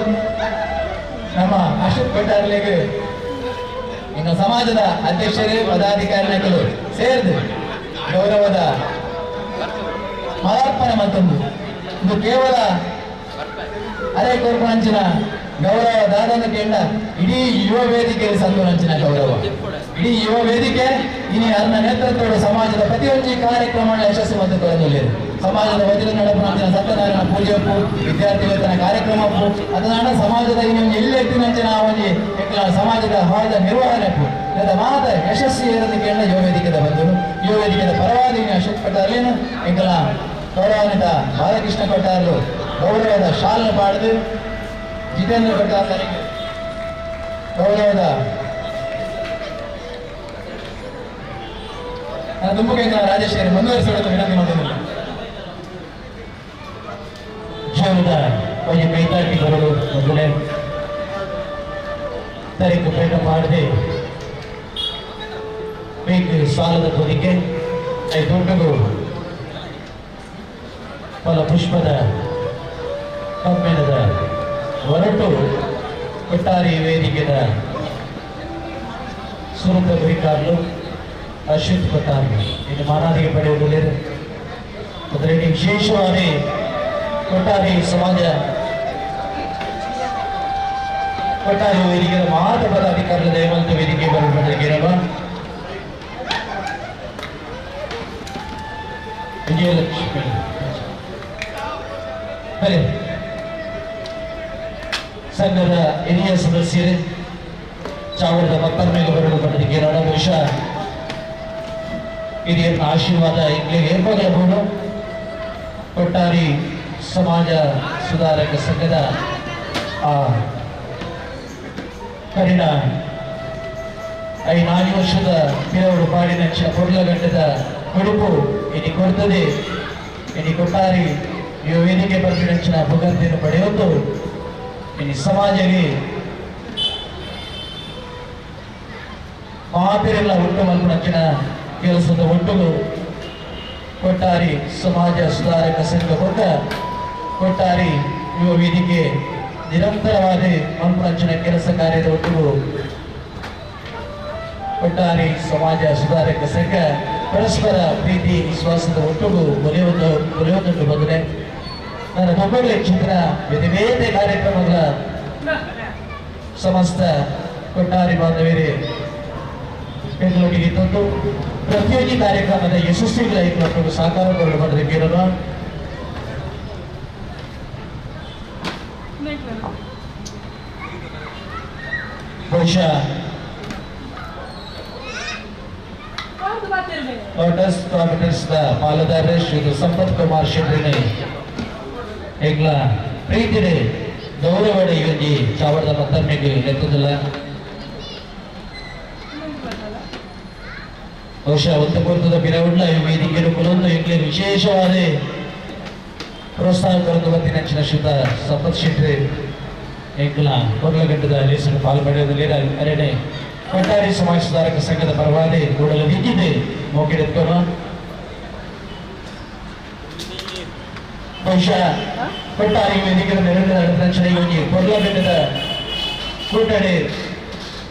ನಮ್ಮ ಅಶೋಕ್ ಕೊಟ್ಟಾರ್ಲಿಗೆ ಇನ್ನು ಸಮಾಜದ ಅಧ್ಯಕ್ಷರೇ ಪದಾಧಿಕಾರಿಗಳು ಸೇರಿದು ಗೌರವದ ಮಾಲಾರ್ಪಣೆ ಮತ್ತೊಂದು. ಇದು ಕೇವಲ ಅರೆ ಕೊರ್ಪಣಂಚಿನ ಗೌರವ ದಾದನ ಕೇಂದ್ರ ಇಡೀ ಯುವ ವೇದಿಕೆ ಸಂದು ಗೌರವ. ಇಡೀ ಯುವ ವೇದಿಕೆ ಇನಿ ಅರ್ನ ನೇತೃತ್ವದ ಸಮಾಜದ ಪ್ರತಿಯೊಂದು ಕಾರ್ಯಕ್ರಮ ಯಶಸ್ಸು ಮತ್ತು ಕೊರದಲ್ಲಿ ಸಮಾಜದ ವಜ್ರ ನಡಪುನಂಚಿನ ಸತ್ಯನಾರಾಯಣ ಪೂಜೆಪ್ಪು, ವಿದ್ಯಾರ್ಥಿ ವೇತನ ಕಾರ್ಯಕ್ರಮಪ್ಪು, ಅದನ್ನ ಸಮಾಜದ ಇನ್ನೊಂದು ಎಲ್ಲಿ ಎತ್ತಿನಂಚಿನ ಒಂಜಿ ಎಂಕಲ ಸಮಾಜದ ಹಾಳದ ನಿರ್ವಹಣೆಪ್ಪು లేదా ಮಾತ ಯಶಸ್ವಿ ಇರೋದು ಕೇಳ ಯುವ ವೇದಿಕೆದ ಬಂದರು. ಯುವ ವೇದಿಕೆದ ಪರವಾಗಿ ಅಶೋಕ್ ಪಟ್ಟಾರ್ಲೇನು ಎಂಕಲ ಗೌರವಾನ್ವಿತ ಬಾಲಕೃಷ್ಣ ಕೊಟ್ಟಾರ್ಲು ಗೌರವದ ಶಾಲನ್ನು ಪಾಡ್ದು, ಜಿತೇಂದ್ರ ಕೊಟ್ಟಾರ್ಲರಿಗೆ ಗೌರವದ ನಾನು ತುಂಬಕ್ಕೆ ರಾಜೇಶ್ವರಿ ಮುಂದುವರಿಸೋದು ವಿನಂತಿ ಮಾಡಿದ್ದೀನಿ. ಜೀವನದ ಒಂಜಿ ಕೈತಾಟಿ ಬರಲು ಮೊದಲೇ ತಾರೀಕು ಪೇಟ ಮಾಡದೆ ಬೇಕು ಸಾಲದ ಹೊದಿಕೆ I ದೊಡ್ಡಗು ಫಲ ಪುಷ್ಪದ ಕಮ್ಮೆನದ ಹೊರಟು ಕೊಟ್ಟಾರಿ ವೇದಿಕೆದ ಸುರುತ ಗುರಿಕಾರ್ಲು ಅಶ್ವಿತ್ ಕೊಟ್ಟಾರ್ಲು ಇನ್ನು ಮಾನಾದಿಗೆ ಪಡೆಯುವುದಿಲ್ಲ. ಅದರಲ್ಲಿ ವಿಶೇಷವಾಗಿ ಕೊಟ್ಟಾರಿ ಸಮಾಜ ಕೊಟ್ಟಾರಿ ವೇದಿಕೆಯ ಮಾತ ಪದಾಧಿಕಾರಿಗಳ ದಯವಂತ ವೇದಿಕೆ ಬರಬೇಕಿರುವ ವಿಜಯಲಕ್ಷ್ಮಿ ಬರೀ ಸಂಘದ ಹಿರಿಯ ಸದಸ್ಯರೇ ಚಾವರದ ಮತ್ತೊಮ್ಮೆಗೆ ಬರಲು ಪಡೆದಿದ್ದೀರ. ಬಹುಶಃ ಹಿರಿಯರ ಆಶೀರ್ವಾದ ಇಂಗ್ಲಿಗೆ ಏರ್ಪಡಬಹುದು. ಕೊಟ್ಟಾರಿ ಸಮಾಜ ಸುಧಾರಕ ಸಂಘದ ಆ ಕರಿಣ 4 ವರ್ಷದ ಪಿರವರು ಪಾಡಿನಂಚಿನ ಕೊಡ್ಲಗಟ್ಟದ ಕೊಡುಪು ಇನಿ ಕೊಡ್ತದೆ. ಇನಿ ಕೊಟ್ಟಾರಿ ಈ ವೇದಿಕೆ ಬರ್ಪಿನಂಚಿನ ಪುಗರ್ತಿಯನ್ನು ಪಡೆಯುವುದು ಇನಿ ಸಮಾಜಕ್ಕೆ ಮಾತೆರೆಲ್ಲ ಒಟ್ಟು ಮಲ್ಪನಂಚಿನ ಕೆಲಸದ ಒಟ್ಟುಗು ಕೊಟ್ಟಾರಿ ಸಮಾಜ ಸುಧಾರಕ ಸಂಘ ಕೊಟ್ಟ ಕೊಟ್ಟಾರಿ ಯುವ ವೇದಿಕೆ ನಿರಂತರವಾದ ಮಲ್ಪನಂಚಿನ ಕೆಲಸ ಕಾರ್ಯದ ಒಟ್ಟುಗು ಕೊಟ್ಟಾರಿ ಸಮಾಜ ಸುಧಾರಕ ಸಂಘ ಪರಸ್ಪರ ಪ್ರೀತಿ ವಿಶ್ವಾಸದ ಒಟ್ಟುಗು ಒಲಿಯುವುದು ಒಲಿಯುವುದುಂಟು. ಬಂದರೆ ನನ್ನ ತೊಂಬಗಳ ಚಿತ್ರ ಬೇರೆ ಬೇರೆ ಕಾರ್ಯಕ್ರಮಗಳ ಸಮಸ್ತ ಕೊಟ್ಟಾರಿ ಬಾಂಧವರೇ ಬೆಂಗಳೂರಿಗೆ ತಂದು ಪ್ರತಿಯೊಂದು ಕಾರ್ಯಕ್ರಮದ ಯಶಸ್ವಿಗಳಾಗಿ ಸಹಕಾರ ಬಂದರೆ ಕೇಳೋಣ. ಬಹುಶಃ ಲೋಟಸ್ ಪ್ರಾಪರ್ಟೀಸ್ ಪಾಲುದಾರರು ಶ್ರೀ ಸಂಪತ್ ಕುಮಾರ್ ಶೆಟ್ಟಿನಿ ಎಂಗ್ಲ ಪ್ರೀತಿಡೆ ಗೌರವಡೆ ಒಂಜಿ ಚಾವರದ ಮತ್ತೊಮ್ಮೆಗೆ ಲೆಕ್ಕದಿಲ್ಲ. ಬಹುಶಃ ಒಂದು ಪುರ್ತದ ಪಿರವುಡ್ಲ ಈ ವೇದಿಕೆಯನ್ನು ಕುಲೊಂದು ಎಂಗ್ಲೆ ವಿಶೇಷವಾದ ಪ್ರೋತ್ಸಾಹ ಕೊರದು ಬತ್ತಿನಂಚಿನ ಶ್ರೀತ ಸಂಪತ್ ಶೆಟ್ಟಿ ಎಂಕ್ಲ ಕೊರ್ಲಗಟ್ಟದ ಲೇಸನ್ನು ಪಾಲು ಪಡೆಯುವುದಿಲ್ಲ. ಅರೆನೆ ಕೊಟ್ಟಾರಿ ಸಮಾಜ ಸುಧಾರಕ ಸಂಘದ ಪರವಾಗಿ ಕೂಡಲು ದಿಕ್ಕಿದೆ ಮೋಕಿಡೆತ್ಕೊನು. ಬಹುಶಃ ಕೊಟ್ಟಾರಿ ವೇದಿಕೆಯ ನೆರವಿನ ಒಂಜಿ ಕೊರ್ಲಗಟ್ಟದ ಕೂಟಡೆ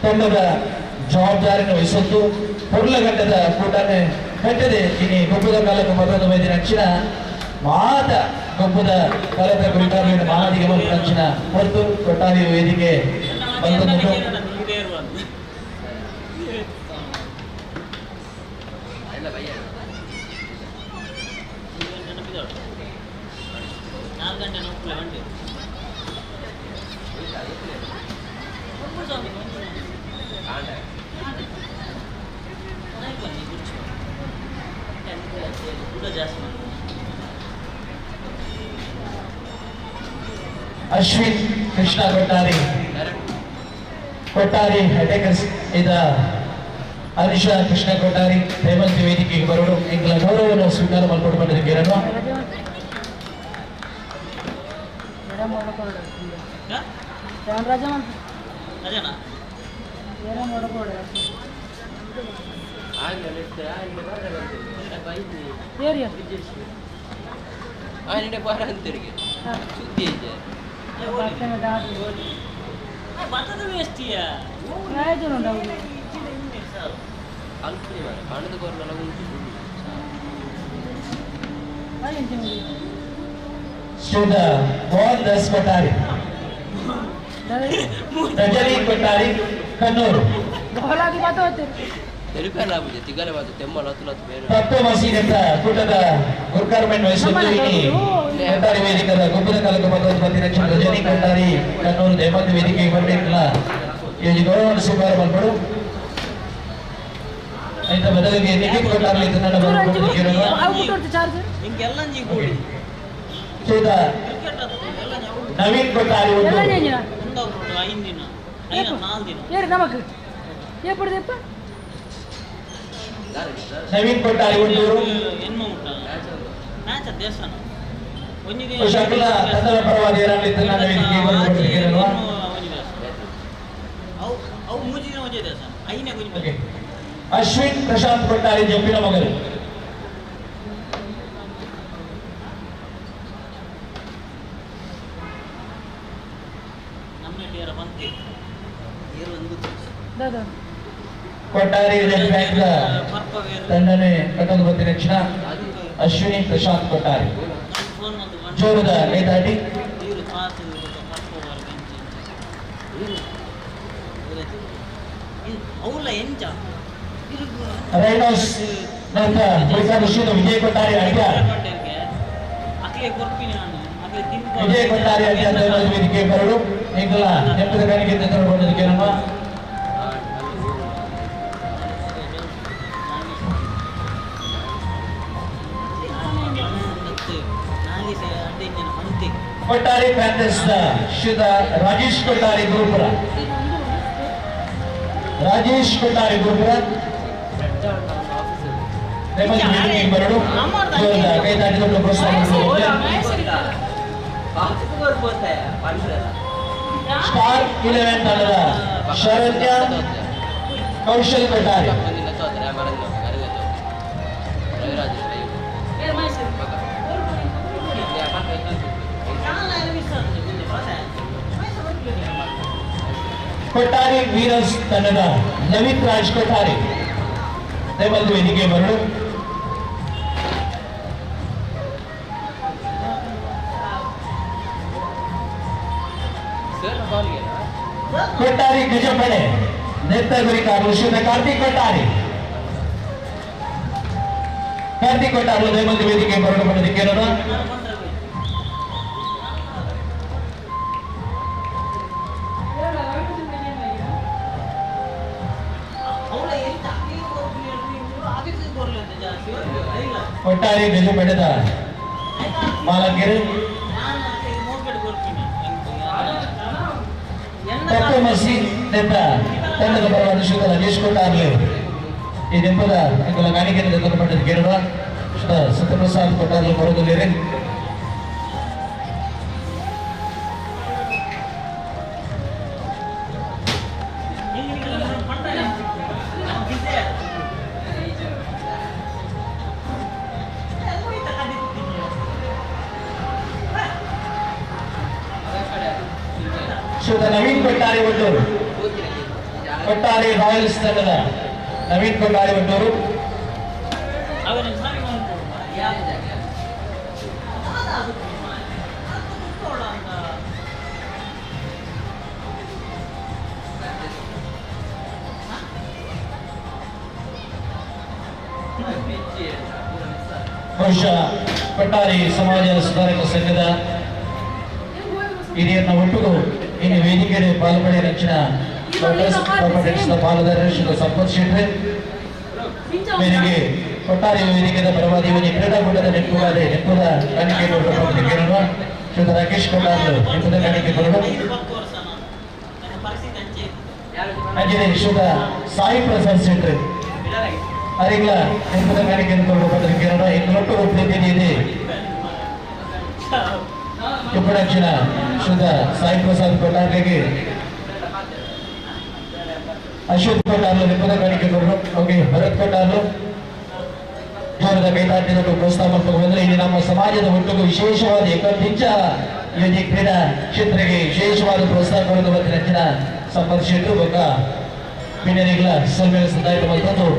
ತಂಡದ ಜವಾಬ್ದಾರಿಯನ್ನು ವಹಿಸೊಂದು ಕೊರ್ಲಗಟ್ಟದ ಕೂಟನೆ ಕಟ್ಟದೆ ಇನಿ ಗೊಬ್ಬದ ಕಾಲಕ್ಕೆ ಮೊದಲು ಮೈದಿನ ಅಂಚಿನ ಮಾತ ಗೊಬ್ಬದ ಕಾಲದ ಗುರಿಕಾರಲಿನ ಮಹಾದಿಗೆ ಅಂಚಿನ ಹೊರತು ಕೊಟ್ಟಾರಿ ವೇದಿಕೆ ಬಂದ. Ashwin Krishna Kottari Kottari ಅಟೇಕರ್ಸ್ ಇದ ಹರೀಶ ಕೃಷ್ಣ ಕೊಟ್ಟಾರಿ ಹೇಮಂತ್ ವೇದಿಕೆಗೆ ಬರೋಡು ಎಂಕಲ ಗೌರವವನ್ನು ಸ್ವೀಕಾರ ಮಾಡಿಕೊಂಡು ಬಂದಿದ್ದೀರನ್ನು. ಶ್ರೀಯುತ ಮೋಹನ್ ದಾಸ್ ಕೊಟ್ಟಾರಿ, ರಜನಿ ಕೊಟ್ಟಾರಿ, ಕಣ್ಣೂರು. ತತ್ವಮಸಿ ಅಂತ ಕೂಟದ ಗುರ್ಕಾರ್ಮೆಂಟ್ ವಹಿಸಿದ್ದು ಇಲ್ಲಿ ಕೊಟ್ಟಾರಿ ವೇದಿಕದ ಗುಬ್ಬದ ತಾಲೂಕು ಪಂಚಾಯತ್ ರಕ್ಷಣ ರಜನಿ ಕೊಟ್ಟಾರಿ ಕಣ್ಣೂರು ದೇಮಂತ ವೇದಿಕೆಗೆ ಬರಬೇಕಲ್ಲ ಈ ಗೌರವವನ್ನು ಸ್ವೀಕಾರ ಮಾಡ್ಕೊಡು. ಆಯ್ತಾ, ಬದಲಿಗೆ ನಿಖಿತ್ ಕೊಟ್ಟಾರಿ ಶ್ರೀಯುತ ನವೀನ್ ಕೊಟ್ಟಾರಿ ಒಂದು ನವೀನ್ ಕೊಟ್ಟಾರಿ ಒಂದೂರು ಶಕುಲ ತಂಡದ ಪರವಾಗಿ ಏನಾಗಲಿ ವೇದಿಕೆಗೆ ಬರಬೇಕು. ಅಶ್ವಿನ್ ಪ್ರಶಾಂತ್ ಕೊಟ್ಟಾರಿ ಜಂಪಿನ ಮಗರು. ಕೊಟ್ಟಾರಿ ರೆಡ್ ಬ್ಯಾಂಕ್ ತಂಡನೆ ಕಟ್ಟಲು ಬಂದಿನ ಕ್ಷಣ ಅಶ್ವಿನಿ ಪ್ರಶಾಂತ್ ಕೊಟ್ಟಾರಿ ಜೋರದ ಕೈತಾಟಿ. ರೈನೋಸ್ ನಂತರ ಶ್ರೀಯುತ ವಿಜಯ್ ಕೊಟ್ಟಾರಿ ಅಡ್ಯ, ವಿಜಯ್ ಕೊಟ್ಟಾರಿ ಅಡ್ಯ ವೇದಿಕೆ ಬರಲು ಎಂಕಲ ನೆಪ್ಪದ ಕಾಣಿಕೆ ತಂದುಕೊಂಡಿದ್ದಕ್ಕೆ ನಮ್ಮ ಕೊಟ್ಟಾರಿ ಪ್ಯಾಂಥರ್ಸ್ ಶ್ರೀಯುತ ರಾಜೇಶ್ ಕೊಟ್ಟಾರಿ ಗುರುಪುರ, ರಾಜೇಶ್ ಕೊಟ್ಟಾರಿ ಗುರುಪುರ ಬರಡು ಕೈ ತಾಟಿದ ಪ್ರೋತ್ಸಾಹ. ಸ್ಟಾರ್ 11 ತಂಡದ ಶರಣ್ಯ ಕೌಶಲ್ ಕೊಟ್ಟಾರಿ. ಕೊಟ್ಟಾರಿ ವೀರಸ್ ತಂಡದ ನವೀನ್ ರಾಜ್ ಕೊಟ್ಟಾರಿ ದಯಮಾಡಿ ವೇದಿಕೆ ಬರಡು. ಕೊಟ್ಟಾರಿ ಗಜಪಡೆ ನೇತ ಗುರಿಕಾರರು ಶ್ರೀಯುತ ಕಾರ್ತಿಕ್ ಕೊಟ್ಟಾರಿ, ಕಾರ್ತಿಕ್ ಕೊಟ್ಟಾರು ದಯಮಾಡಿ ವೇದಿಕೆ ಬರಡು ಬಂದಿದ್ದಕ್ಕೆ. ಕೊಟ್ಟಾರಿ ಗಜಪಡೆದ ಮಾಲಕಿರು ತತ್ವಮಸಿ ನೆತ್ತ ತಂಡದ ಪರವಾಗಿ ಶ್ರೀಯುತ ರಾಜೇಶ್ ಕೊಟ್ಟಾರ್ಲಿ ಈ ನೆಂಪದ ಎಂಕಲ ಕಾಣಿಕೆ ತಂದುಪಟ್ಟದ್ದು ಕೇಳುವ ಶ್ರೀಯುತ ಸತ್ಯಪ್ರಸಾದ್ ಕೊಟ್ಟಾರ್ಲು ಬರೋದಿಲ್ಲ. ಶ್ರೀಯುತ ನವೀನ್ ಕೊಟ್ಟಾರಿ ಒಡ್ಡೂರು, ಕೊಟ್ಟಾರಿ ರಾಯಲ್ಸ್ ತಂಡದ ನವೀನ್ ಕೊಟ್ಟಾರಿ ಒಡ್ಡೂರು. ಬಹುಶಃ ಕೊಟ್ಟಾರಿ ಸಮಾಜ ಸುಧಾರಕ ಸಂಘದ ಹಿರಿಯರನ್ನ ಒಟ್ಟಿಗೂ ಇನ್ನು ವೇದಿಕೆ ಪಾಲ್ಪಡೆ ರಕ್ಷಣಾ ಪಾಲುದಾರರು ಶ್ರೀ ಸಂಪತ್ ಶೆಟ್ಟಿ ಮೇರೆಗೆ ಕೊಟ್ಟಾರಿ ವೇದಿಕೆಯ ಪರವಾಗಿ ಇವನಿ ಕ್ರೀಡಾಕೂಟದ ನೆನಪುಗಾದೆ ನೆನಪುದ ಕಾಣಿಕೆ ಕೊಡುವ ಶ್ರೀ ರಾಕೇಶ್ ಕೊಟ್ಟಾರರು ನೆನಪುದ ಕಾಣಿಕೆ ಕೊರಡು. ಅಂಜನೆ ಶ್ರೀ ಸಾಯಿ ಪ್ರಸಾದ್ ಶೆಟ್ಟಿ ಅರಿಗ್ಲ ನೆನಪುದ ಕಾಣಿಕೆ ಕೊರಡು ಪತ್ರಿಕೆ ಇನ್ನೊಟ್ಟು ಪ್ರತಿನಿಧಿ ಇಪ್ಪಡಕ್ಷಣ ಶ್ರೀ ಸಾಯಿ ಪ್ರಸಾದ್ ಕೊಟ್ಟಾರ್ಲಿಗೆ ಅಶ್ವಥ್ ಕೊಟ್ಟಾರ್ಲು ನೆನಪುದ ಕಾಣಿಕೆ ಕೊರಡು. ಓಕೆ, ಭರತ್ ಕೊಟ್ಟಾರ್ಲು ಜೋರದ ಕೈತಾಟಿದ ಪ್ರೋತ್ಸಾಹ ಬಂದ್ರೆ ಇಲ್ಲಿ ನಮ್ಮ ಸಮಾಜದ ಒಟ್ಟಿಗೂ ವಿಶೇಷವಾದ ಏಕದಿಂಚ ಈ ಕ್ರೀಡಾ ಕ್ಷೇತ್ರಕ್ಕೆ ವಿಶೇಷವಾದ ಪ್ರೋತ್ಸಾಹ ಕೊಡೋದು ಮತ್ತು ನೆಚ್ಚಿನ ಸಂಪತ್ ಶೆಟ್ರು ಬೊಕ್ಕ ಪಿನ್ನರಿಗಳ ಸಲ್ಮೇಲೆ ಸಂದಾಯಿತ ಬಂತದ್ದು.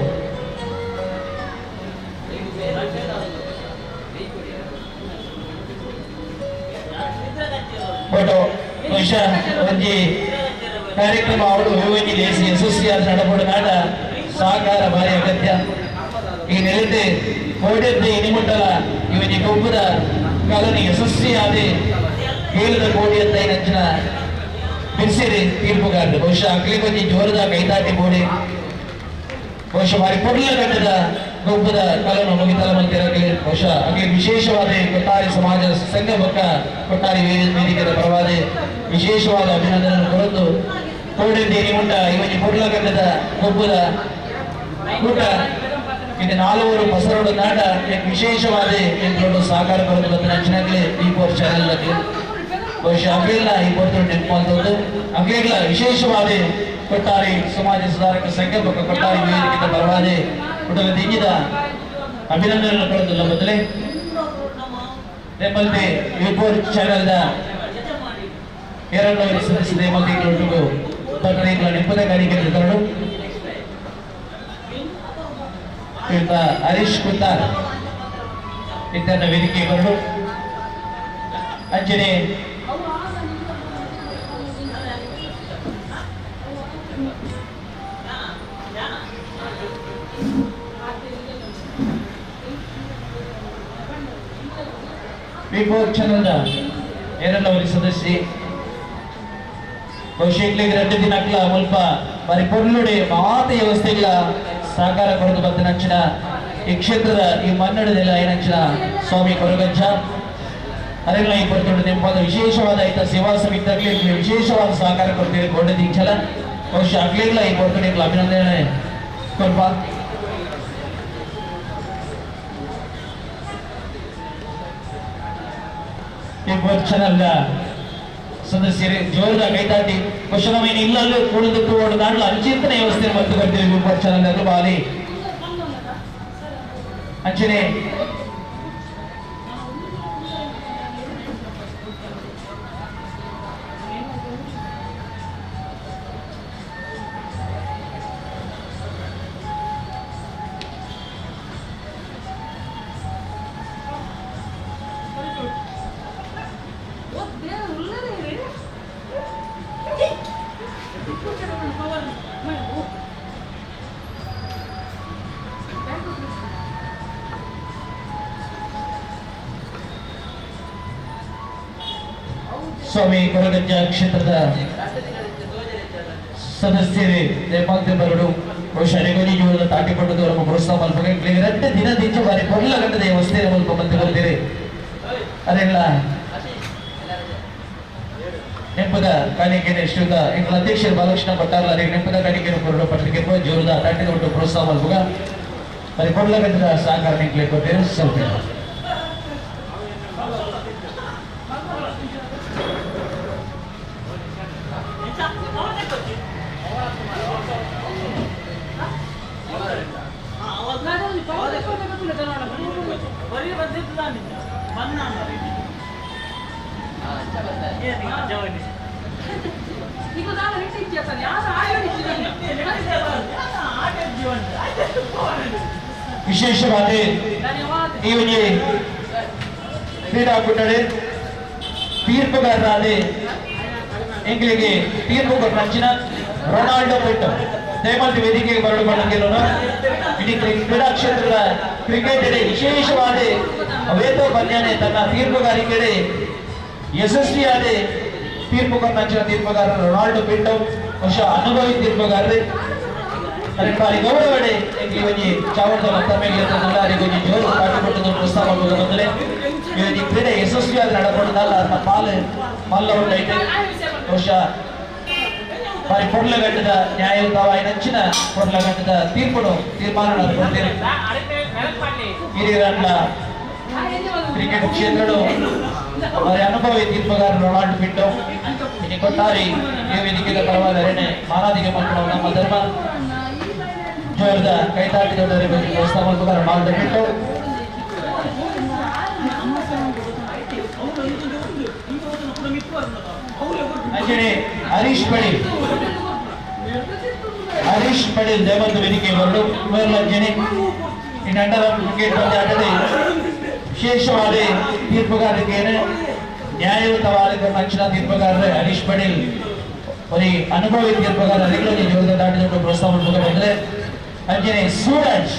ಫೋಟೋ ಬಹುಶಃ ಒಂಜಿ ಕಾರ್ಯಕ್ರಮ ಅವಳು ಒಂಜಿ ಲೇಸಿ ಯಶಸ್ವಿ ಆದ ನಡಪಡು ನಾಟ ಸಹಕಾರ ಭಾರಿ ಅಗತ್ಯ. ಈ ನೆಲೆತೆ ಕೋಡೆದ್ದೆ ಇನಿಮುಟ್ಟಲ ಇವನಿ ಕೊಬ್ಬದ ಕಾಲನಿ ಯಶಸ್ವಿ ಆದಿ ಕೇಳಿದ ಕೋಡಿ ಅಂತ ಏನಂಚಿನ ಬಿರ್ಸಿರಿ ತೀರ್ಪುಗಾರರು. ಬಹುಶಃ ಅಕ್ಲಿ ಕೊಂಚ ಜೋರದ ಕೈತಾಟಿ ಬೋಡಿ ಬಹುಶಃ ಬಾರಿ ಕೊಡ್ಲ ಗಟ್ಟದ ಗೊಬ್ಬದ ಕಲನು ಮುಗಿತಲ ಮಂತಿರಲಿ. ಬಹುಶಃ ಹಾಗೆ ವಿಶೇಷವಾದ ಕೊಟ್ಟಾರಿ ಸಮಾಜ ಸಂಘ ಬೊಕ್ಕ ಕೊಟ್ಟಾರಿ ವೇದಿಕೆಯ ಪರವಾದ ವಿಶೇಷವಾದ ಅಭಿನಂದನೆ ಕೊರತು ಕೋಡೆದ್ದೆ ಇನಿಮುಟ್ಟ ಇವನಿ ಕೊಡ್ಲ ಗಟ್ಟದ ಗೊಬ್ಬದ ಕೂಟ ಇದು ನಾಲ್ವರು ಪಸರೋಡು ನಾಟ ವಿಶೇಷವಾದ ಎಂದ್ಕೊಂಡು ಸಹಕಾರ ಬರೋದು ಮತ್ತು ನಂಚಿನಾಗಲೇ ಈ ಫೋರ್ ಚಾನೆಲ್ ಬಹುಶಃ ಅಗ್ಲಿಲ್ಲ ಈ ಪೊರ್ತು ನೆನಪು ಅಗ್ಲಿಲ್ಲ ವಿಶೇಷವಾದ ಕೊಟ್ಟಾರಿ ಸಮಾಜ ಸುಧಾರಕ ಸಂಘ ಬೊಕ್ಕ ಕೊಟ್ಟಾರಿ ವೇದಿಕೆಯ ಪರವಾದ ಕುಟುಂಬ ದಿಂಜಿದ ಅಭಿನಂದನೆ ಕೊಡೋದಿಲ್ಲ. ಮೊದಲೇ ನೆಮ್ಮಲ್ತಿ ಈ ಫೋರ್ ಚಾನೆಲ್ದ ಎರಡನೇ ಸದಸ್ಯ ನೇಮಲ್ತಿ ಪತ್ರಿಕೆಗಳ ನೆಂಪದ ಕಾಣಿಕೆ ತರಡು ಶ್ರೀಯುತ ಹರೀಶ್ ಕುತ್ತಾರ್ ಇತನ ವೇದಿಕೆ ಬರಲು. ಅಂಜನೆ ವಿಫೋರ್ ಚಾನೆಲ್ನ ಎರಡನವರಿ ಸದಸ್ಯ ಬಹುಶಃ ರಡ್ಡು ದಿನಕ್ಲ ಮುಲ್ಪ ಬಾರಿ ಪೊರ್ಲುಡೆ ಮಾತ ವ್ಯವಸ್ಥೆಗಳ ಸಹಕಾರ ಕೊರದು ಬತ್ತಿನಂಚಿನ ಈ ಕ್ಷೇತ್ರದ ಈ ಮನ್ನಡದೆಲ್ಲ ಏನಂಚಿನ ಸ್ವಾಮಿ ಕೊರಗಜ್ಜ ಅರೆಲ್ಲ ಈ ಕೊರತುಂಡು ನೆಂಪಾದ ವಿಶೇಷವಾದ ಐತ ಸೇವಾ ಸಮಿತಿ ವಿಶೇಷವಾದ ಸಹಕಾರ ಕೊಡ್ತೀರಿ ಗೊಂಡ ದೀಕ್ಷಲ. ಬಹುಶಃ ಅಗ್ಲಿಲ್ಲ ಈ ಕೊರತುಂಡು ಅಭಿನಂದನೆ ಕೊಲ್ಪ. ಈ ಚಾನೆಲ್ನ ಸದಸ್ಯರೇ ಜೋರದ ಕೈತಾಟಿ ಬಹುಶಃ ನಮ್ಮ ಇನ್ನು ಇಲ್ಲಲ್ಲೂ ಕೂಡದಕ್ಕೂ ದಾಂಡ್ಲ ಅಂಚಿಂತನೆ ವ್ಯವಸ್ಥೆ ಮತ್ತು ಬರ್ತೀವಿ ಬಿಫೋರ್ ಚಾನೆಲ್ ಬಾಲಿ ಅಂಚನೆ. ಸ್ವಾಮಿ ಕೊರಗಜ್ಜ ಕ್ಷೇತ್ರದ ಸದಸ್ಯರೇ ನೇಪಾಲ್ತಿ ಬರಡು ಬಹುಶಃ ರೆಗೋಲಿ ಜೀವನದ ತಾಟಿ ಕೊಟ್ಟದ್ದು ನಮ್ಮ ಪ್ರೋತ್ಸಾಹ ಮಲ್ಪಗೆ ರಡ್ಡು ದಿನ ದಿಂಚ ಬಾರಿ ಕೊಡ್ಲ ಗಂಟದ ವ್ಯವಸ್ಥೆ ಮಲ್ಪ ಬಂದು ಬರ್ತೀರಿ. ಅದೆಲ್ಲ ನೆಂಪದ ಕಾಣಿಕೆನೆ ಶ್ರೀಯುತ ಎಂಗಳ ಅಧ್ಯಕ್ಷರು ಬಾಲಕೃಷ್ಣ ಭಟ್ಟಾರ್ಲ ಅದಕ್ಕೆ ನೆಂಪದ ಕಾಣಿಕೆಯನ್ನು ಕೊರಡು ಪತ್ರಿಕೆ ಜೋರದ ತಾಟಿದ ಒಟ್ಟು ಪ್ರೋತ್ಸಾಹ ಮಲ್ಪುಗ ಬಾರಿ ಕೊಡ್ಲ ಗಂಟದ ಸಹಕಾರ ನಿಂಕ್ಲೆ ಕೊಟ್ಟಿರು ಸ್ವಲ್ಪ. ವಿಶೇಷವಾದ ಈ ಒಂದು ಕ್ರೀಡಾಕೂಟಡೆ ತೀರ್ಪುಗಾರರಾದ ಎಂಗಳಿಗೆ ತೀರ್ಪು ಕೊಟ್ಟಂಚಿನ ರೊನಾಲ್ಡೋ ಪೆಟ್ಟು. ದಯಮಾಡಿ ವೇದಿಕೆಗೆ ಬರಡು ಕೆಲವನು ಇಡೀ ಕ್ರೀಡಾ ಕ್ಷೇತ್ರದ ಕ್ರಿಕೆಟ್ ವಿಶೇಷವಾದ ಅವೇತೋ ಪಂದ್ಯನೆ ತನ್ನ ತೀರ್ಪುಗಾರಿಕೆ ಯಶಸ್ವಿಯಾದ ತೀರ್ಪು ಕೊಟ್ಟಂಚಿನ ತೀರ್ಪುಗಾರರು ರೊನಾಲ್ಡೋ ಪಿಂಟೋ ಬಹುಶಃ ಅನುಭವಿ ತೀರ್ಪುಗಾರರು. ಬಾರಿ ಗೌರವಡೆ ಎಂಕ್ಲಿ ಒಂಜಿ ಚಾವಣದ ಮತ್ತೊಮ್ಮೆ ಒಂಜಿ ಜೋರು ಕಾಟುಕೊಟ್ಟದ ಪ್ರಸ್ತಾವ ಬಂದರೆ ಈ ಕ್ರೀಡೆ ಯಶಸ್ವಿಯಾಗಿ ನಡಪಡದಲ್ಲ ಅದನ್ನ ಪಾಲು ಮಲ್ಲ ಉಂಡೈತೆ. ಬಹುಶಃ ಬಾರಿ ಪೊರ್ಲಗಟ್ಟದ ನ್ಯಾಯಯುತವಾಯಿನಂಚಿನ ಪೊರ್ಲಗಟ್ಟದ ತೀರ್ಪುನು ತೀರ್ಮಾನ ಕೊಡ್ತೇನೆ. ಹಿರಿಯರನ್ನ ಕ್ರಿಕೆಟ್ ಕ್ಷೇತ್ರಡು ಬಾರಿ ಅನುಭವಿ ತೀರ್ಪುಗಾರ ರೊನಾಲ್ಡ್ ಪಿಂಟೋ ಇನಿ ಕೊಟ್ಟಾರಿ ಈ ವೇದಿಕೆದ ಪರವಾದ ಅರೆನೆ ಮಾನಾದಿಗೆ ಮಕ್ಕಳು ನಮ್ಮ ಧರ್ಮ. ಜೋರದ ಕೈತಾಟಿ ದೊಡ್ಡರೆ ಪ್ರೋತ್ಸಾಹ ಮಲ್ಪುಗ ರೊನಾಲ್ಡ್ ಪಿಂಟೋ. ಅಂಚನೆ ಹರೀಶ್ ಪಡೀಲ್, ಹರೀಶ್ ಪಡೀಲ್ ದೇವಂತ ವೇದಿಕೆ ಬರಡು. ಇವರಲ್ಲಿ ಇನ್ನು ಅಂಡರ್ ಕ್ರಿಕೆಟ್ ಪಂದ್ಯಾಟದ ವಿಶೇಷವಾದ ತೀರ್ಪುಗಾರಿಕೆಯನ್ನು ನ್ಯಾಯಯುತವಾದ ನಂಚಿನ ತೀರ್ಪುಗಾರರು ಹರೀಶ್ ಪಟೇಲ್ ಬರೀ ಅನುಭವಿ ತೀರ್ಪುಗಾರ ಅರಿಗಳು ಜೋರದ ದಾಟಿದೊಡ್ಡ ಪ್ರೋತ್ಸಾಹ ಬಂದ್ರೆ. ಅಂಚನೆ ಸೂರಜ್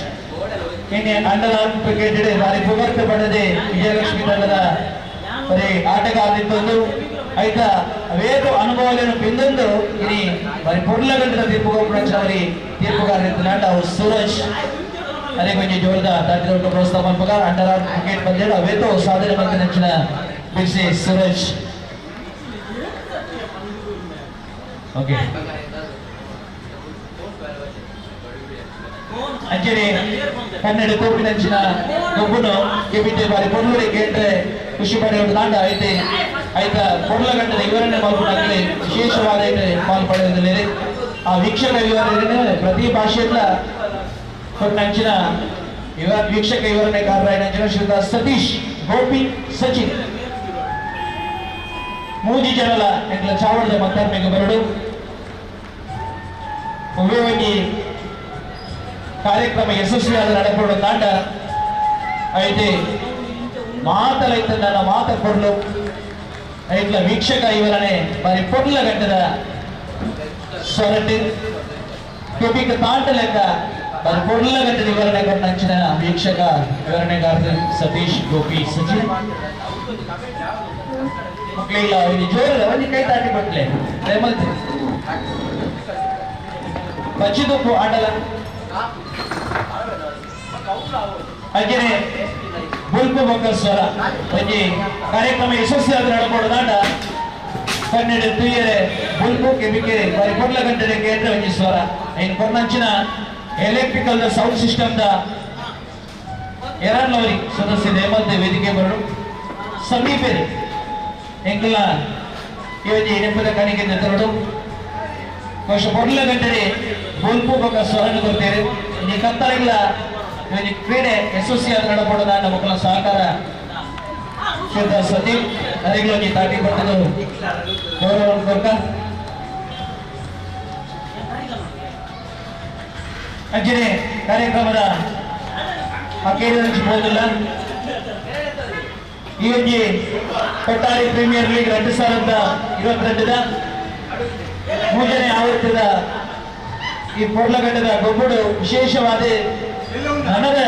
ಇನ್ನು ಅಂಡರ್ ಆರ್ಮ್ ಕ್ರಿಕೆಟ್ ಬಾರಿ ಪುಗರ್ತೆ ಪಡೆದೆ ವಿಜಯಲಕ್ಷ್ಮಿ ತಂಡದ ಬರೀ ಆಟಗಾರರಿದ್ದೊಂದು ಆಯ್ತಾ ಅವೇದು ಅನುಭವಗಳನ್ನು ಪಿಂದೊಂದು ಇನಿ ಬಾರಿ ಪೊರ್ಲಗಂಟದ ತೀರ್ಪುಗಾರ ತೀರ್ಪುಗಾರರಿದ್ದ ಅವು ಸೂರಜ್ ಅದೇ ಕೊಂಚ ಜೋರದ ದಾಟಿದೊಡ್ಡ ಪ್ರೋತ್ಸಾಹ ಮಲ್ಪಗ ಅಂಡರ್ ಆರ್ಮ್ ಕ್ರಿಕೆಟ್ ಪಂದ್ಯಡು ಅವೇತೋ ಸಾಧನೆ ಮಲ್ತಿನಂಚಿನ ಬಿರ್ಸಿ ಸೂರಜ್. ಓಕೆ, ಅಂಚನೆ ಕನ್ನಡ ತೋಪಿನಂಚಿನ ಗೊಬ್ಬುನು ಕೆಬಿತೆ ಬಾರಿ ಪೊರ್ಲುಡೆ ಕೇಂದ್ರೆ ಖುಷಿ ಪಡೆಯುವ ದಾಂಡ ಐತೆ ಐತ ಪೊರ್ಲಗಂಟದ ವಿವರಣೆ ಮಲ್ಪುನಾಗ್ಲೆ ವಿಶೇಷವಾದ ಐತೆ ಪಾಲ್ ಪಡೆಯುವುದಿಲ್ಲ. ಆ ವೀಕ್ಷಕ ವಿವರಣೆ ಪ್ರತಿ ಭಾಷೆಯಲ್ಲ ಕೊಟ್ಟಂಚಿನ ಇವ ವೀಕ್ಷಕ ವಿವರಣೆಗಾರರಾಯಿನಂಚಿನ ಶ್ರೀಯುತ ಸತೀಶ್ ಗೋಪಿ ಸಚಿನ್ ಮೂಜಿ ಜನಲ ಎಂಕ್ಲ ಚಾವಣದ ಮತ್ತರ್ಮೆಗೆ ಬರಡು. ಉಭಯವಾಗಿ ಕಾರ್ಯಕ್ರಮ ಯಶಸ್ವಿಯಾದ ನಡಪಡುವ ತಾಂಡ ಐತೆ ಮಾತಲೈತ ನನ್ನ ಮಾತ ಕೊಡ್ಲು ಐಟ್ಲ ವೀಕ್ಷಕ ವಿವರಣೆ ಬಾರಿ ಪೊರ್ಲ ಗಂಟದ ಸೊರಟು ಕೆಬಿಕ ತಾಂಟ ಲೆಕ್ಕ ಬಾರಿ ಪೊರ್ಲ ಗಂಟದ ವಿವರಣೆ ಕೊಟ್ಟಂಚಿನ ವೀಕ್ಷಕ ವಿವರಣೆಗಾರರು ಸತೀಶ್ ಗೋಪಿ ಸಚಿನ್. ಮಕ್ಕಳಿಲ್ಲ ಅವನಿಗೆ ಜೋರು ಅವನಿಗೆ ಕೈ ತಾಟಿ ಕೊಟ್ಲೆ ದಯಮಲ್ತಿ ಬಚ್ಚಿದುಪ್ಪು ಆಟಲ. ಅಂಚನೆ ಬುಲ್ಪು ಬೊಕ್ಕ ಸ್ವರ ಒಂಜಿ ಕಾರ್ಯಕ್ರಮ ಯಶಸ್ವಿಯಾದ ನಡಪಡುದಾಂಡ ಕನ್ನಡ ತುಯ್ಯರೆ ಬುಲ್ಪು ಕೆಬಿಕೆ ಬಾರಿ ಪೊರ್ಲ ಗಂಟೆ ಕೇಂದ್ರ ಒಂಜಿ ಸ್ವರ ಐನ್ ಕೊರ್ನಂಚಿನ electrical the sound system the ಎರಡ್ನವರಿ ಸದಸ್ಯ ನೇಮಲ್ತೆ ವೇದಿಕೆ ಬರಡು. ಸಮೀಪೆರು ಎಂಕುಲ ಈ ಒಂಜಿ ನೆಂಪದ ಕಣಿಗೆ ತರಡು ಬಹುಶಃ ಪೊರ್ಲ ಗಂಟೆ ಬೊಲ್ಪು ಬೊಕ್ಕ ಸ್ವರನು ಕೊಡ್ತೇವೆ. ಈ ಕತ್ತಲಿಲ್ಲ ಈ ಕ್ರೀಡೆ ಯಶಸ್ವಿಯಾದ ನಡಪಡುದಾಂಡ ಮಕ್ಕಳ ಸಹಕಾರ ಶ್ರೀಯುತ ಸದೀಪ್ ನರಿಗಳೊಂಜಿ ತಾಟಿ ಕೊಟ್ಟದು ಗೌರವ ಕೊರ್ಕ. ಅಂಚನೆ ಕಾರ್ಯಕ್ರಮದ ಅಕೇರಿಯಂಚಿ ಪೋದಿಲ್ಲ ಈ ಒಂಜಿ ಕೊಟ್ಟಾರಿ ಪ್ರೀಮಿಯರ್ ಲೀಗ್ 2022ದ ಮೂರನೇ ಆವೃತ್ತಿದ ಈ ಪೊರ್ಲಗಡ್ಡದ ಗೊಬ್ಬಡು ವಿಶೇಷವಾದ ನನದ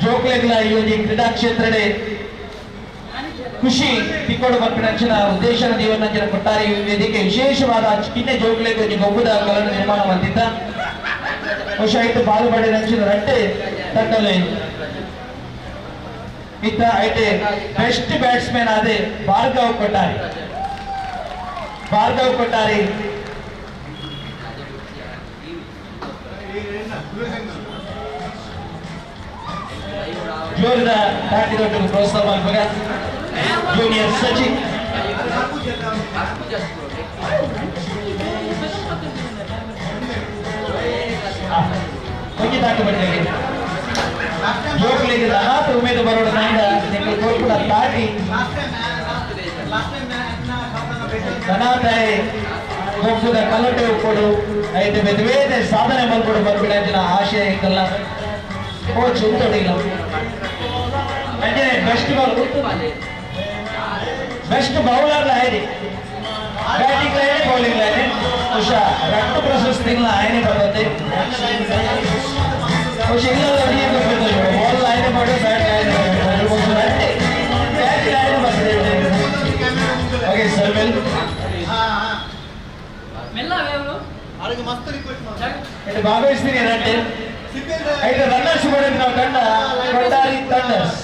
ಜೋಕ್ಲೆಗ್ಲ ಈ ಒಂಜಿ ಕ್ರೀಡಾ ಕ್ಷೇತ್ರಡೆ ಖುಷಿ ತಿಕ್ಕೋಡು ಬರ್ಪಿನಂಚಿನ ಉದ್ದೇಶ ದೀವನಂಚಿನ ಕೊಟ್ಟಾರಿ ವೇದಿಕೆ ವಿಶೇಷವಾದ ಕಿನ್ನೆ ಜೋಕ್ಲೆಗ್ ಒಂಜಿ ಗೊಬ್ಬುದ ಕಲನ ನಿರ್ಮಾಣ ಮಂತಿದ್ದ. ಬಹುಶಃ ಐತು ಪಾಲು ಪಡೆದಂಚಿನ ರಟ್ಟೆ ತಂಡಲು ಇತ್ತ ಐತೆ ಬೆಸ್ಟ್ ಬ್ಯಾಟ್ಸ್ಮನ್ ಆದ ಭಾರ್ಗವ್ ಕೊಟ್ಟಾರಿ. ಭಾರ್ಗವ್ ಕೊಟ್ಟಾರಿ ಜೋರದ ತಾಟಿದೊಟ್ಟಿಗೆ ಪ್ರೋತ್ಸಾಹ ಮಲ್ಪಗ ಜೂನಿಯರ್ ಸಚಿನ್. ಒಂಜಿ ತಾಟಿ ಬಟ್ಟೆಗೆ ಜೋಕ್ಲೆಗ್ ದಾತ್ ಉಮೇದು ಬರೋಡು ನಂದ ನಿಂಗೆ ಕೊರ್ಪುನ ತಾಟಿ ದನಾತಾಯಿ ಗೊಬ್ಬುದ ಕಲಟೆ ಉಪ್ಪೊಡು ಐತೆ ಬೇತೆ ಬೇತೆ ಸಾಧನೆ ಮಲ್ಪೊಡು ಬರ್ಪಿನಂಚಿನ ಆಶಯ ಇತ್ತಲ್ಲ ಕೋಚ್ ಉಂತೊಡಿಲ್ಲ. ಅಂಚನೆ ಬೆಸ್ಟ್ ಬಾಲ್ ಬೆಸ್ಟ್ ಬೌಲರ್ ಆಯ್ರಿ. Batting line, bowling line. ಬಹುಶಃ ರಟ್ಟು ಪ್ರಶಸ್ತಿಗಳ ಆಯನೆ ಬರ್ತದೆ. ಬಹುಶಃ ಇಲ್ಲ, ಬಾಲ್ ಲೈನ್ ಮಾಡು, ಬ್ಯಾಟ್ ಲೈನ್, ಬ್ಯಾಟ್ ಲೈನ್ ಬರ್ತದೆ. ಓಕೆ ಸರ್ವೆಲ್. ಇದು ಭಾಗವಹಿಸ್ತೀನಿ ರಟ್ಟೆ. ಐದು ರನ್ನರ್ಸ್ ಮಾಡಿದ್ರೆ ನಾವು ತಂಡ ಕೊಟ್ಟಾರಿ ತಂಡರ್ಸ್.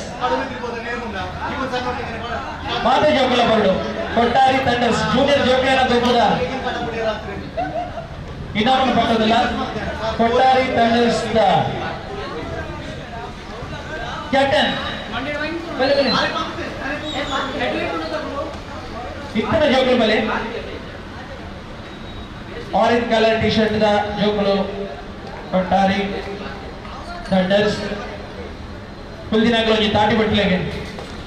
ಮಾತೆ ಜೋಕುಲ ಬರಡು. ಕೊಟ್ಟಾರಿ ತಂಡರ್ಸ್ ಜೂನಿಯರ್ ಜೋಕ್ಲೇನ ಗೊಬ್ಬದ ಇನಾಮನ್ನು ಪಟ್ಟದಿಲ್ಲ. ಕೊಟ್ಟಾರಿ ತಂಡರ್ಸ್ ಕ್ಯಾಪ್ಟನ್ ಬಲೆ ಬಲೆ. ಇತ್ತನ ಜೋಕುಲು ಬಲೆ. Orange colour T shirt the ಜೋಕುಲು ಕೊಟ್ಟಾರಿ ತಂಡರ್ಸ್. ಕುಲ್ದಿನಾಗಲು ಒಂಜಿ ತಾಟಿ ಬಟ್ಲೆಗೆ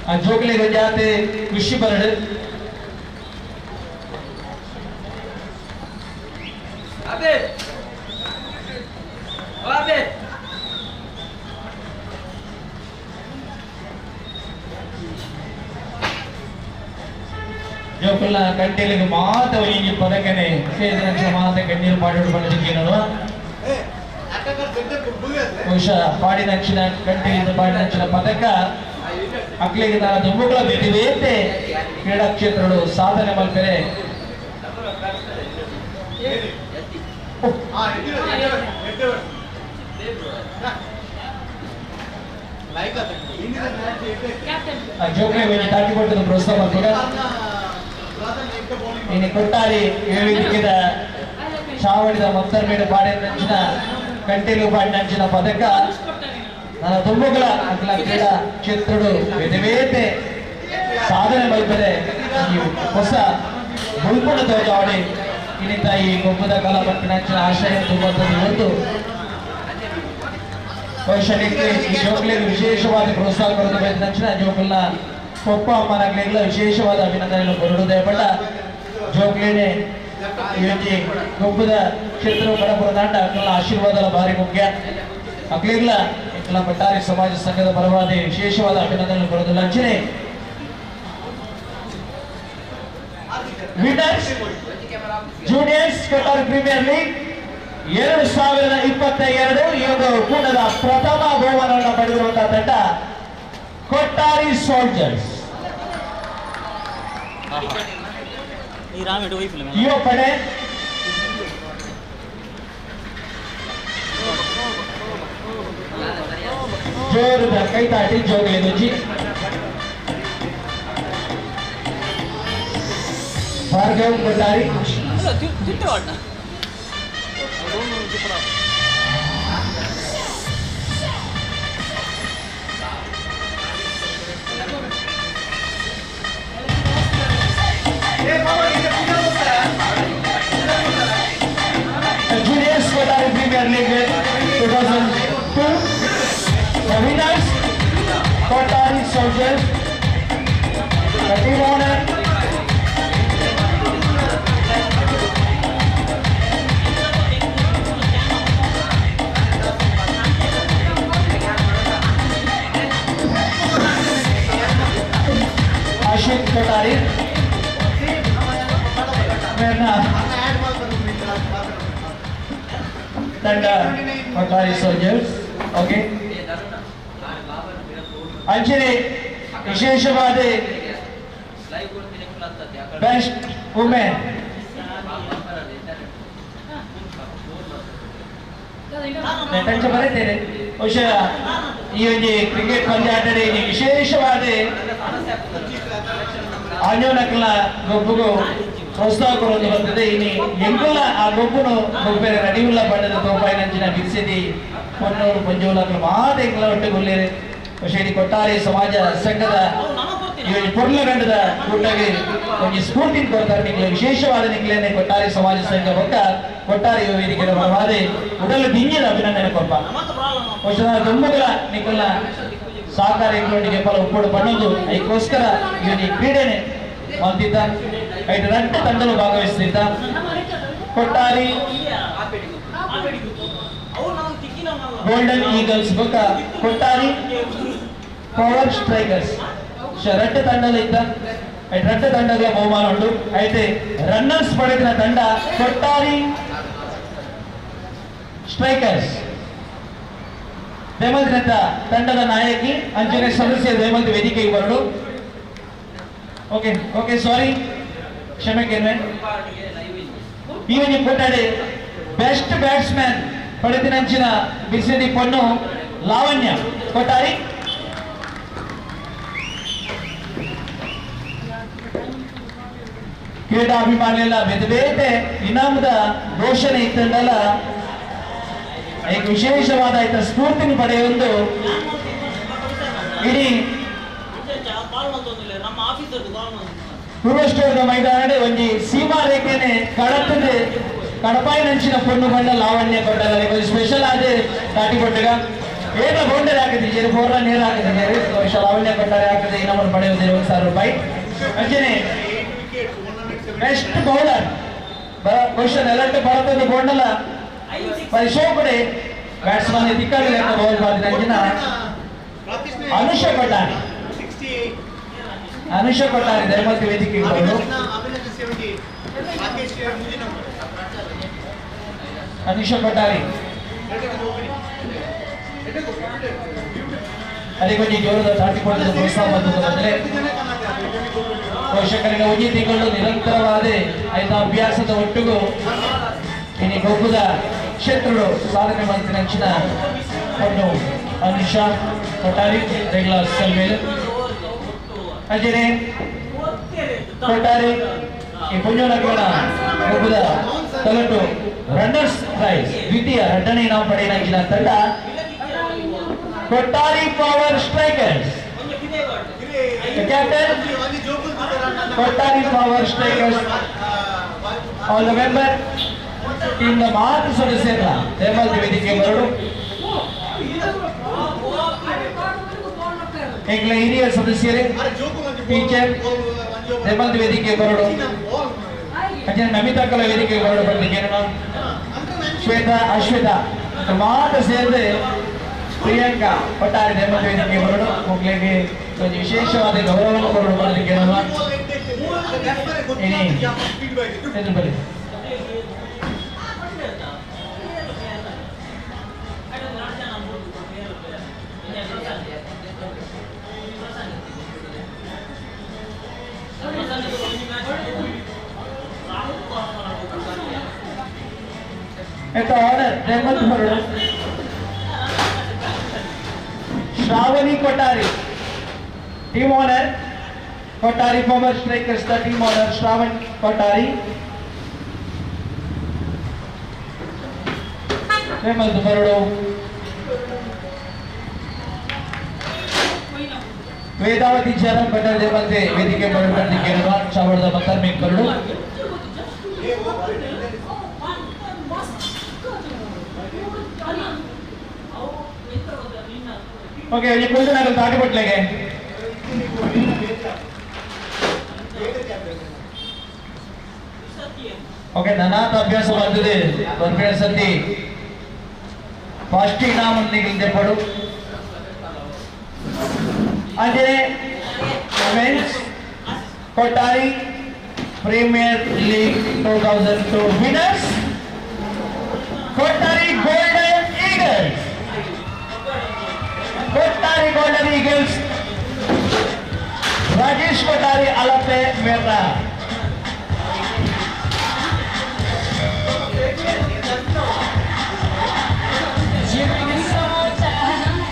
ಆ ಜೋಕುಲೆಗ್ ಒಂಜಿ ಆತೆ ಖುಷಿ ಬರಡು. Abed! Abed! ಜೋಕುಲ್ನ ಕಂಟೆಲಿಗೆ ಮಾತ ಒಂಜಿ ಪದಕನೆ ಸೇರಿದ ಮಾತ ಕಣ್ಣೀರು ಪಾಡು ಪಡೆದಿದ್ದೀನಲ್ವ. ಬಹುಶಃ ಪಾಡಿನಂಚಿನ ಕಂಟೆಲಿಂದ ಪಾಡಿನಂಚಿನ ಪದಕ ಅಕ್ಲಿಗೆ ನಾನು ದುಂಬುಗಳ ಬೇತೆ ಕ್ರೀಡಾ ಕ್ಷೇತ್ರಗಳು ಸಾಧನೆ ಮಲ್ಪೆರೆ. ಆ ಜೋಕ್ಲೆ ಒಂಜಿ ತಾಟಿ ಕೊಟ್ಟದ ಪ್ರೋತ್ಸಾಹ ಮಲ್ಪುಗ. ಇನ್ನು ಕೊಟ್ಟಾರಿ ಏಳಿದ ಚಾವಡಿದ ಮೊತ್ತರ್ಮೇಡು ಪಾಡಿನಂಚಿನ ಕಂಟೆಲು ಪಾಡಿನಂಚಿನ ಪದಕ ನನ್ನ ತುಂಬುಗಳ ಅಕ್ಲ ಕ್ರೀಡಾ ಕ್ಷೇತ್ರಡು ಬೇತೆ ಬೇತೆ ಸಾಧನೆ ಮಲ್ಪೆರೆ ಈ ಹೊಸ ಬುಲ್ಪುಣ ತೋಜಾವಡಿ. ಇನ್ನಿತ ಈ ಗೊಬ್ಬದ ಕಲಾ ಪಟ್ಟಿನಂಚಿನ ಆಶಯ ತುಂಬುವಂಥದ್ದು ಒಂದು. ಬಹುಶಃ ಈ ಜೋಕ್ಲಿಗೆ ವಿಶೇಷವಾದ ಪ್ರೋತ್ಸಾಹ ಕೊಡೋದು ನಂಚಿನ ಜೋಕುಲ್ನ ಪೊಪ್ಪ ಅಮ್ಮನಾಗ್ಲಿಲ್ಲ ವಿಶೇಷವಾದ ಅಭಿನಂದನೆಗಳು ಬರುವುದೇ. ಬಟ್ಟ ಜೋಕ್ಲೇನೆ ಈ ಒಂಜಿ ಗೊಬ್ಬದ ಕ್ಷೇತ್ರ ಕಡಪುರದಾಂಡ ಅಕ್ಲೆನ ಆಶೀರ್ವಾದಲ ಭಾರಿ ಮುಖ್ಯ. ಅಕ್ಲಿಗ್ಲ ಎಂಕಲ ಭಟ್ಟಾರಿ ಸಮಾಜ ಸಂಘದ ಪರವಾದ ವಿಶೇಷವಾದ ಅಭಿನಂದನೆಗಳು ಬರೋದಿಲ್ಲ. ಅಂಚನೆ winners juniors Qatar premier league 2022 ಈ ಒಂದು ಕೂಟದ ಪ್ರಥಮ ಬಹುಮಾನವನ್ನು ಪಡೆದಿರುವಂತಹ ತಂಡ ಕೊಟ್ಟಾರಿ ಸೋಲ್ಜರ್ಸ್. ಯುವ ಪಡೆ ಜೋರದ ಕೈತಾಟಿ ಜೋಗಲಿ. Bhargav Kottari. Juniors Kottari Premier League 2002. The winners, Kottari Soldiers. The team owner, Ashit Kottari. ಮೇರ್ನ ತಂಡ ಕೊಟ್ಟಾರಿ ಸೋಲ್ಜರ್ಸ್. ಓಕೆ, ಅಂಚನೆ ವಿಶೇಷವಾದ ಬೆಸ್ಟ್ ವುಮೆನ್ ತಂಚ ಬರೀತೇನೆ. ಬಹುಶಃ ಈ ಒಂಜಿ ಕ್ರಿಕೆಟ್ ಪಂದ್ಯಾಟಡೆ ಈ ವಿಶೇಷವಾದ ಆಂಜೋನಕ್ಲ ಗೊಬ್ಬುಗು ಪ್ರೋತ್ಸಾಹ ಕೊರೊಂದು ಬರ್ತದೆ. ಇನಿ ಎಂಕುಲ ಆ ಗೊಬ್ಬುನು ಗೊಬ್ಬೆರೆ ರೆಡಿ ಉಲ್ಲ ಬಣ್ಣದ ತೋಪಾಯಿನಂಚಿನ ಬಿರ್ಸಿದಿ ಪೊನ್ನೂರು ಪೊಂಜೋಲಕ್ಲ ಮಾತ ಎಂಕುಲ ಒಟ್ಟು ಗುಲ್ಲೇರೆ. ಬಹುಶಃ ಇಡೀ ಕೊಟ್ಟಾರಿ ಸಮಾಜ ಸಂಘದ ಈ ಒಂಜಿ ಪೊರ್ಲ ಗಂಡದ ಕೂಟಗೆ ಒಂಜಿ ಸ್ಫೂರ್ತಿ ಕೊಡ್ತಾರೆ ನಿಕ್ಲೆ. ವಿಶೇಷವಾದ ನಿಕ್ಲೇನೆ ಕೊಟ್ಟಾರಿ ಸಮಾಜ ಸಂಘ ಬೊಕ್ಕ ಕೊಟ್ಟಾರಿ ಯುವ ವೇದಿಕೆಯ ಪರವಾದ ಉಡಲು ದಿಂಜಿದ ಅಭಿನಂದನೆ ಕೊರ್ಪ. ಬಹುಶಃ ತುಂಬುಗಳ ನಿಕಲ್ನ ಸಹಕಾರ ಎಂಕ್ಲೊಟ್ಟಿಗೆ ಪಲ ಉಪ್ಪುಡು ಪಣ್ಣೊಂದು ಐಕ್ಕೋಸ್ಕರ ಈ ಒಂಜಿ ಕ್ರೀಡೆನೆ ಮಲ್ತಿದ್ದ. ಐಟ್ ರಡ್ಡ್ ತಂಡಲು ಭಾಗವಹಿಸ್ತಿದ್ದ. ಕೊಟ್ಟಾರಿ ಗೋಲ್ಡನ್ ಈಗಲ್ಸ್ ಬೊಕ್ಕ ಕೊಟ್ಟಾರಿ ಪವರ್ ಸ್ಟ್ರೈಕರ್ಸ್ ರಡ್ಡ್ ತಂಡಲು ಇದ್ದ. ರಡ್ಡ ತಂಡದ ಬಹುಮಾನ ಉಂಟು. అయితే ರನ್ನರ್ಸ್ ಪಡೆದಿನ ತಂಡ ಕೊಟ್ಟಾರಿ ಸ್ಟ್ರೈಕರ್ಸ್. ದೇಮಲ್ದಿನಂತ ತಂಡದ ನಾಯಕಿ ಅಂಜನೆ ಸದಸ್ಯ ದೇಮಲ್ದಿ ವೇದಿಕೆಗೆ ಬರಡು. ಓಕೆ ಓಕೆ, ಸಾರಿ, ಕ್ಷಮೆ ಕೇಳ್ವೆ. ಈ ಒಂಜಿ ಕೂಟಾಡಿ ಬೆಸ್ಟ್ ಬ್ಯಾಟ್ಸ್ಮನ್ ಪಡೆದಿನಂಚಿನ ಬಿಸಿದಿ ಪೊಣ್ಣು ಲಾವಣ್ಯ ಕೊಟ್ಟಾರಿ. ಕ್ರೀಡಾಭಿಮಾನಿಗಳ ಬೇತೆ ಬೇತೆ ಇನಾಮದ ಘೋಷಣೆ ಇತ್ತಂಡಲ್ಲ, ವಿಶೇಷವಾದ ಆಯ್ತ ಸ್ಫೂರ್ತಿನ ಪಡೆಯೊಂದು ಇಡೀ ಪೂರ್ವಷ್ಟೋದ ಮೈದಾನಡೆ ಒಂಜಿ ಸೀಮಾ ರೇಖೆನೆ ಕಡತದೆ ಕಡಪಾಯಿನಂಚಿನ ಪೊಣ್ಣು ಬಣ್ಣ ಲಾವಣ್ಯ ಕೊಟ್ಟಲ್ಲ. కొంచెం ಸ್ಪೆಷಲ್ ಆದ ದಾಟಿ ಕೊಟ್ಟಗ ಏನೋ ಬೌಂಡರಿ ಹಾಕಿದ್ದೀರಿ, ಫೋರ್ ರನ್ ನೇರ ಹಾಕಿದ್ದೀರಿ. ಬಹುಶಃ ಲಾವಣ್ಯ ಕೊಟ್ಟಾರೆ ಹಾಕಿದೆ ಇನಾಮನ್ನು ಪಡೆಯುವುದಿಲ್ಲ 1000 ರೂಪಾಯಿ. ಅಂಚನೆ ಬೆಸ್ಟ್ ಬೌಲರ್ ಬಹುಶಃ ನೆಲಟ್ಟು ಭಾರತದ ಬೋಂಡಲ ಪರಿಶೋಕಡೆ ಬ್ಯಾಟ್ಸ್ಮನ್ ತಿಕ್ಕಾಡಿ ಬೌಲ್ ಮಾಡಿದ ಅಂಚಿನ ಅನುಷ ಕೊಟ್ಟಾರಿ. ಅನುಷ ಕೊಟ್ಟಾರಿ ಧರ್ಮತಿ ವೇದಿಕೆಗೆ ಬರೋದು. ಅನುಷ ಕೊಟ್ಟಾರಿ ಅದೇ ಕೊಂಚ ಜೋರದ ದಾಟಿಕೊಳ್ಳಲು ಪ್ರೋತ್ಸಾಹ ಬಂದರೆ ಪೋಷಕರಿಗೆ ಒಂಜಿ ತಿಂಗಳು ನಿರಂತರವಾದ ಆಯ್ತ ಅಭ್ಯಾಸದ ಒಟ್ಟಿಗೂ ಇನಿ ಗೊಬ್ಬದ ಕ್ಷೇತ್ರಗಳು ಸಾಧನೆ ಮಾಡಿದ ಪೊಣ್ಣು ಅನುಷಾ ಕೊಟ್ಟಾರಿ ರೆಗ್ಯುಲರ್ ಸೆಲ್ವೇಲ್. ಅಂಚನೆ ಕೊಟ್ಟಾರಿ ಈ ಪುಣ್ಯನಗರ ಗೊಬ್ಬದ ತಲಟು ರನ್ನರ್ಸ್ ಪ್ರೈಸ್ ದ್ವಿತೀಯ ಎರಡನೇ ನಾವು ಪಡೆಯಿನ ತಂಡ Kottari power strikers. Captain Kottari power strikers all the member team the ಮಾತು ಸದಸ್ಯರ ದೇವಾಲಯ ವೇದಿಕೆ ಬರಡು. ಎಂಗ್ಲ ಹಿರಿಯ ಸದಸ್ಯರೇ, ಟೀಚರ್ ದೇವಾಲಯ ವೇದಿಕೆ ಬರಡು. ಅಂಚನೆ ನಮಿತಾ ಕಲಾ ವೇದಿಕೆ ಬರಡು. ಬಂದಿಗೆ ಶ್ವೇತಾ, ಅಶ್ವಿತಾ ಮಾತು ಸೇರಿದೆ ಪ್ರಿಯಾಂಕಾ ಒಟ್ಟಾರೆ ದೇವಾಲಯ ವೇದಿಕೆ ಬರಡು. ಮಕ್ಕಳಿಗೆ ಒಂದು ವಿಶೇಷವಾದ ಗೌರವವನ್ನು ಕೊರಡು ಮಾಡಲಿಕ್ಕೆ ಬರಲಿ. Owner Hemant Baradu. Shravani Kottari team owner, Kottari power strikers the team owner Shravan Kottari. Hemant Baradu. Vedavathi Charan Patel ದೇವಂತೆ ವೇದಿಕೆ ಬರಡು. ಚಾವಣದ ಮತ್ತರ್ಮೆ ಬರಡು. ಓಕೆ, ಈ ಕುರಿತು ನಾನು ದಾಟಿಬಿಟ್ಲೆಗೆ. ಓಕೆ, ನನಾತ ಅಭ್ಯಾಸ ಬಂದಿದೆ ಬರ್ಬೇಡ ಸತಿ ಫಸ್ಟ್ ಇನಾಮ ಪಡು. ಅದೇ women's Kottari premier league 2002 winners Kottari golden eagles. Kottari golden eagles Rajesh Kottari Alape Mehta.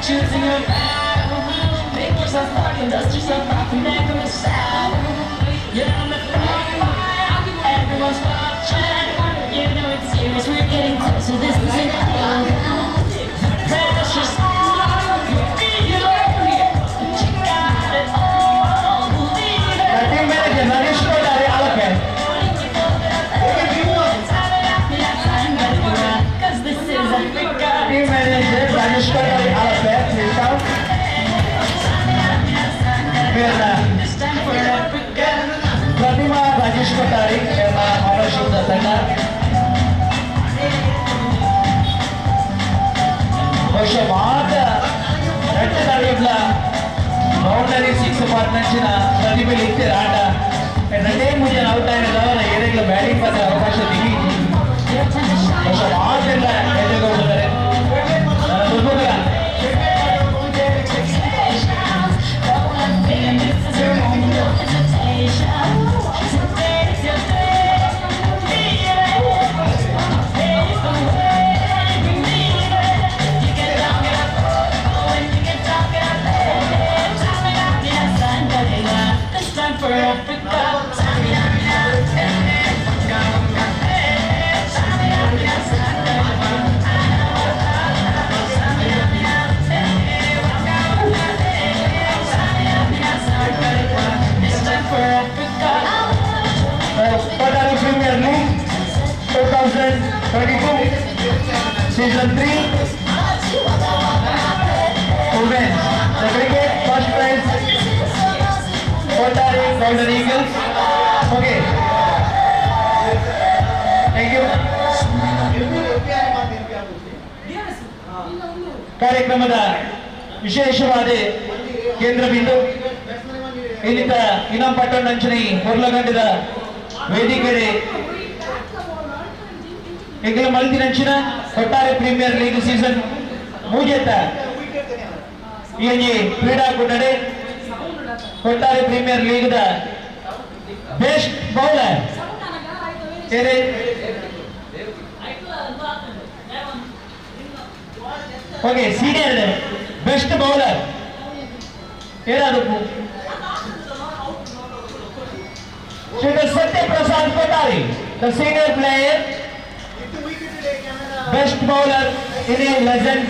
Choosing your battle, make yourself mark and dust yourself off and make a mistake. You're on the front line, everyone's watching. You know it's serious, we're getting closer. This isn't over. Pressure's on, you feel it, but you got it all. Believe it. Team manager Naresh Kottari Alape. Cause this is Africa. Team manager Rajesh Kottari Alape, please come. Mehta This time for Africa. Pratima Rajesh Kottari ಎಂಬ ownership ತಂಡ. ಬಹುಶಃ ಮಾತ ರಡ್ಡು ನಡುವಿನ ಬೌಂಡರಿ ಸಿಕ್ಸ್ ಪಾರ್ಟ್ನರ್ಸಿನ ಪ್ರತಿಭೆ ಇತ್ತಿರ ಆಟ. రెండే ಮೂರು ಔಟ್ ಆಗಿದ್ದಾವೆ ಏರಿಗಳ ಬ್ಯಾಟಿಂಗ್ ಪಾತ್ರ ಅವಕಾಶ ದಿಗಿ ಬಹುಶಃ ಆಟೆಲ್ಲ ಎದುರುಗೊಂಡಿದ್ದಾರೆ ದುರ್ಮುಖ. It's time for Africa. It's time for Africa. Kottari Premier League 2022 season 3 women the cricket first prize Kottari Golden Eagles. Okay, thank you. ಕಾರ್ಯಕ್ರಮದ ವಿಶೇಷವಾದ ಕೇಂದ್ರ ಬಿಂದು ಇನ್ನಿತ ಇನಾಂ ಪಟ್ಟಣಂಚನೆ ಹೊರ್ಲಗಂಡದ ವೇದಿಕೆ ಎಂಗಲ ಮಲ್ತಿನಂಚಿನ ಕೊಟ್ಟಾರೆ ಪ್ರೀಮಿಯರ್ ಲೀಗ್ ಸೀಸನ್ ಮೂಜೆತ್ತ ಈ ಒಂಜಿ ಕ್ರೀಡಾಕೂಟಡೆ Kottari premier league the best bowler ಏರೆ ಓಕೆ ಸೀನಿಯರ್ ಬೆಸ್ಟ್ ಬೌಲರ್ ಏನಾದಕ್ಕೂ Shri Satyaprasad Kottari, the senior player, best bowler in a legend.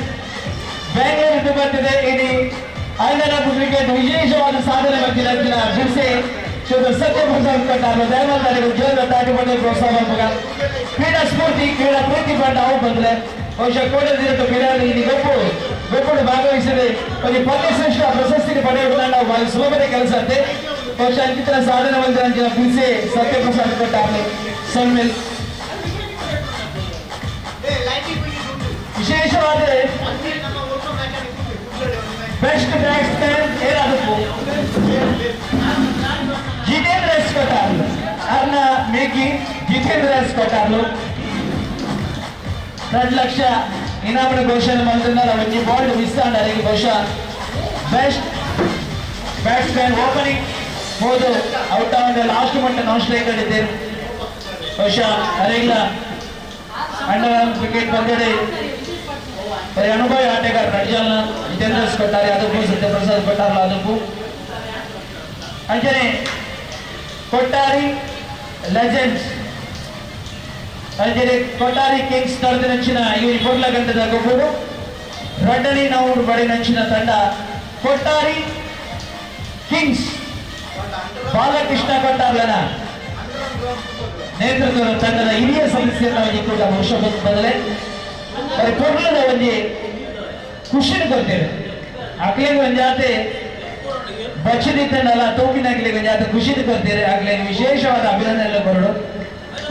Bengaluru ಬರ್ತಿದೆ ಇಡೀ ಐದರ ಕ್ರಿಕೆಟ್ ವಿಶೇಷವಾದ ಸಾಧನೆ ಮಾಡ್ತಿಲ್ಲ ಬಿರ್ಸೆ ಶ್ರೀ ಸತ್ಯಪ್ರಸಾದ್ ಕೊಟ್ಟಾರು. ದಯಮಾಡಿ ಜೋರ ತಾಟಿ ಬಂದ ಪ್ರೋತ್ಸಾಹ ಮಾಡ್ಬೇಕ. ಕ್ರೀಡಾ ಸ್ಫೂರ್ತಿ ಕ್ರೀಡಾ ಪ್ರೀತಿ ಬಂಡ ಅವು ಬಂದ್ರೆ ಬಹುಶಃ ಕೋಟೆ ಕ್ರೀಡಾ ಇಲ್ಲಿ ಗೊಪ್ಪು ಗೊಪ್ಪು ಭಾಗವಹಿಸಿದೆ ಒಂದು ಪಂದ್ಯಶ್ರೇಷ್ಠ ಪ್ರಶಸ್ತಿ ಪಡೆಯುವುದನ್ನ ನಾವು ಭಾಳ ಸುಲಭದ ಕೆಲಸ ಅಂತೆ. ಬಹುಶಃ ಅಂಕಿತರ ಸಾಧನೆ ಬಂದ ಬಿರ್ಸೆ ಸತ್ಯಪ್ರಸಾದ್ ಕೊಟ್ಟಾರು ಸನ್ಮೇಲ್ ವಿಶೇಷವಾದ ಬೆಸ್ಟ್ ಬ್ಯಾಟ್ಸ್ಮನ್ ಏನಾದಕ್ಕೂ ಜಿತೇಂದ್ರ ಎಸ್ ಕೊಟ್ಟಾರ್ಲು ಅರ್ನ ಮೇಕಿ ಜಿತೇಂದ್ರ ಎಸ್ ಕೊಟ್ಟಾರ್ಲು 2 ಲಕ್ಷ ಇನಾಮನ ಘೋಷಣೆ ಮಾಡಿದ್ರೆ ಒಂಜಿ ಬಾಲ್ ಮಿಸ್ ಆಂಡ. ಬಹುಶಃ ಬೆಸ್ಟ್ ಬ್ಯಾಟ್ಸ್ಮನ್ ಓಪನಿಂಗ್ ಹೋದು ಔಟ್ ಆದ ಲಾಸ್ಟ್ ಮಟ್ಟ ನಾನ್ ಸ್ಟ್ರೈಕ್ ಆಡಿದ್ದೇನೆ. ಬಹುಶಃ ಅರೆಗ್ಲ ಅಂಡರ್ ಕ್ರಿಕೆಟ್ ಪಂದ್ಯಡೆ ಬರೀ ಅನುಭವಿ ಆಟಗಾರ ನಡ್ಜಲ್ನ ಜಿತೇಂದ್ರ ಎಸ್ ಕೊಟ್ಟಾರೆ ಅದಕ್ಕೂ ಸತ್ಯಪ್ರಸಾದ್ ಕೊಟ್ಟಾರಲ್ಲ ಅದಕ್ಕೂ ಅಂಚನೆ ಕೊಟ್ಟಾರಿ ಲೆಜೆಂಡ್ಸ್ ಅಂಚನೆ ಕೊಟ್ಟಾರಿ ಕಿಂಗ್ಸ್ ನಡೆದ ಈ ಪೊರ್ಲ ಗಂಟದ ಗೊಬ್ಬರು ರಡ್ಡನಿ ನಾವು ಬಡಿ ನಂಚಿನ ತಂಡ ಕೊಟ್ಟಾರಿ ಕಿಂಗ್ಸ್ ಬಾಲಕೃಷ್ಣ ಕೊಟ್ಟಾರ್ಲನ ನೇತೃತ್ವದ ತಂಡದ ಹಿರಿಯ ಸದಸ್ಯರನ್ನ ಕೂಡ ಬಹುಶಃ ಬದಲೆ ಬರೀ ಪೊರ್ಲದ ಒಂಜಿ ಖುಷಿನ ಕೊಡ್ತೇವೆ. ಅಕ್ಲೆಗ್ ಒಂಜಾತೆ ಬಚ್ಚದಿತ್ತಂಡಲ್ಲ ತೋಪಿನ ಅಕ್ಲೆಗ್ ಒಂಜಾತೆ ಖುಷಿನ ಕೊಡ್ತೇವೆ. ಅಕ್ಲೆಗ್ ವಿಶೇಷವಾದ ಅಭಿನಂದನೆ ಕೊರಡು.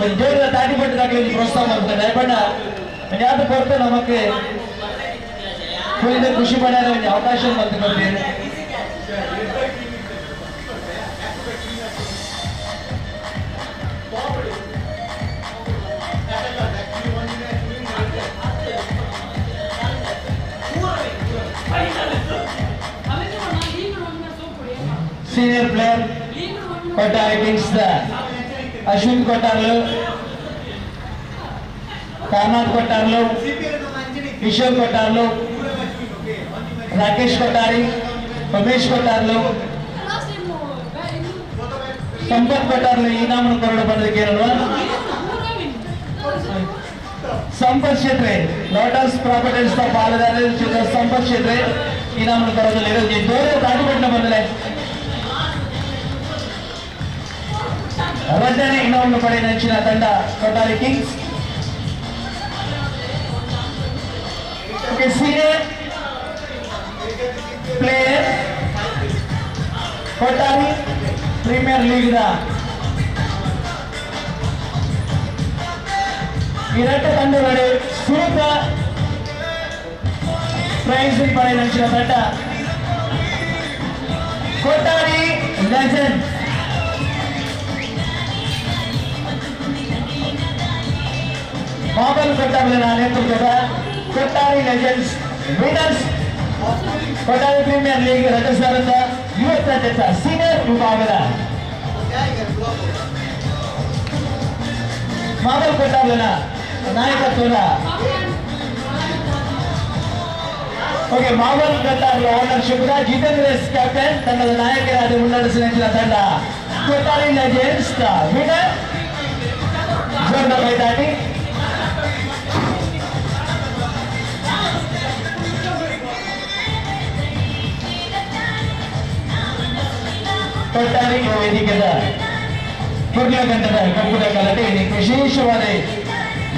ಒಂದು ಜೋರದ ತಾಟಿ ಪಟ್ಟದ ಅಕ್ಲೆಗ್ ಪ್ರೋತ್ಸಾಹ ಮಾಡ್ತಾರೆ. ದಯಪಂಡ ಒಂಜಾತೆ ಕೊಡ್ತೆ ನಮಕ್ ಕುಳಿತ ಖುಷಿ ಪಡೆಯಲು ಒಂದು ಅವಕಾಶ ಬಂದು ಕೊಡ್ತೇವೆ. Senior player Kottari Kings Ashwin ಕೊಟ್ಟಾರ್ಲು, ಕಾಮನಾಥ್ ಕೊಟ್ಟಾರ್ಲು, ಕಿಶೋರ್ ಕೊಟ್ಟಾರ್ಲು, ರಾಕೇಶ್ ಕೊಟ್ಟಾರಿ, ಉಮೇಶ್ ಕೊಟ್ಟಾರ್ಲು, ಸಂಪತ್ ಕೊಟ್ಟಾರ್ಲು ಇನಾಮನ್ನು ಕೊರಡು ಬಂದಕ್ಕೆ ಸಂಪತ್ ಶೆಟ್ರೆ ಲೋಟಸ್ ಪ್ರಾಪರ್ಟೀಸ್ ಪಾಲುದಾರರು ಸಂಪತ್ ಶೆಟ್ರೆ ಇನಾಮನ್ನು ಕೊಡೋದಿಲ್ಲ. ದೋರೆ ತಾಟಿಪಟ್ಟಣ ಬಂದರೆ ರಡ್ಡನೇ ಇನಾಮನ್ನು ಪಡೆದ ತಂಡ Kottari Kings. Okay, senior player Kottari Premier League the ಈ ಎರಡು ತಂಡಗಳು ಸುರುತ ಪ್ರೈಸ್ ಪಡೆದ ತಂಡ ಕೊಟ್ಟಾರಿ ಲೆಜೆಂಡ್. ಮಾಬಲ್ ಕೊಟ್ಟಾರ್ಲೆನ ನೇತೃತ್ವದ Kottari legends winners Kottari premier league 2025 senior ವಿಭಾಗದ ಮಾಬಲ್ ಕೊಟ್ಟಾರ್ಲೆನ ನಾಯಕತ್ವದ ಓಕೆ ಮಾಬಲ್ ಕೊಟ್ಟಾರ್ಲ ಓನರ್ಶಿಪ್ ಜಿತೇಂದ್ರ ಎಸ್ ಕ್ಯಾಪ್ಟನ್ ತಂಡದ ನಾಯಕರಾದ ಮುನ್ನಡೆಸಿದ ತಂಡ ಕೊಟ್ಟಾರಿ ಲೆಜೆಂಡ್ಸ್ ವಿನರ್ ಜೋರ್ದ ಕೈತಾಟಿ. ಕೊಟ್ಟಾರಿ ವೇದಿಕೆದ ಪುರ್ಲಗಂಟದ ಕಪ್ಪುದ ಕಲಟೆ ವಿಶೇಷವಾದ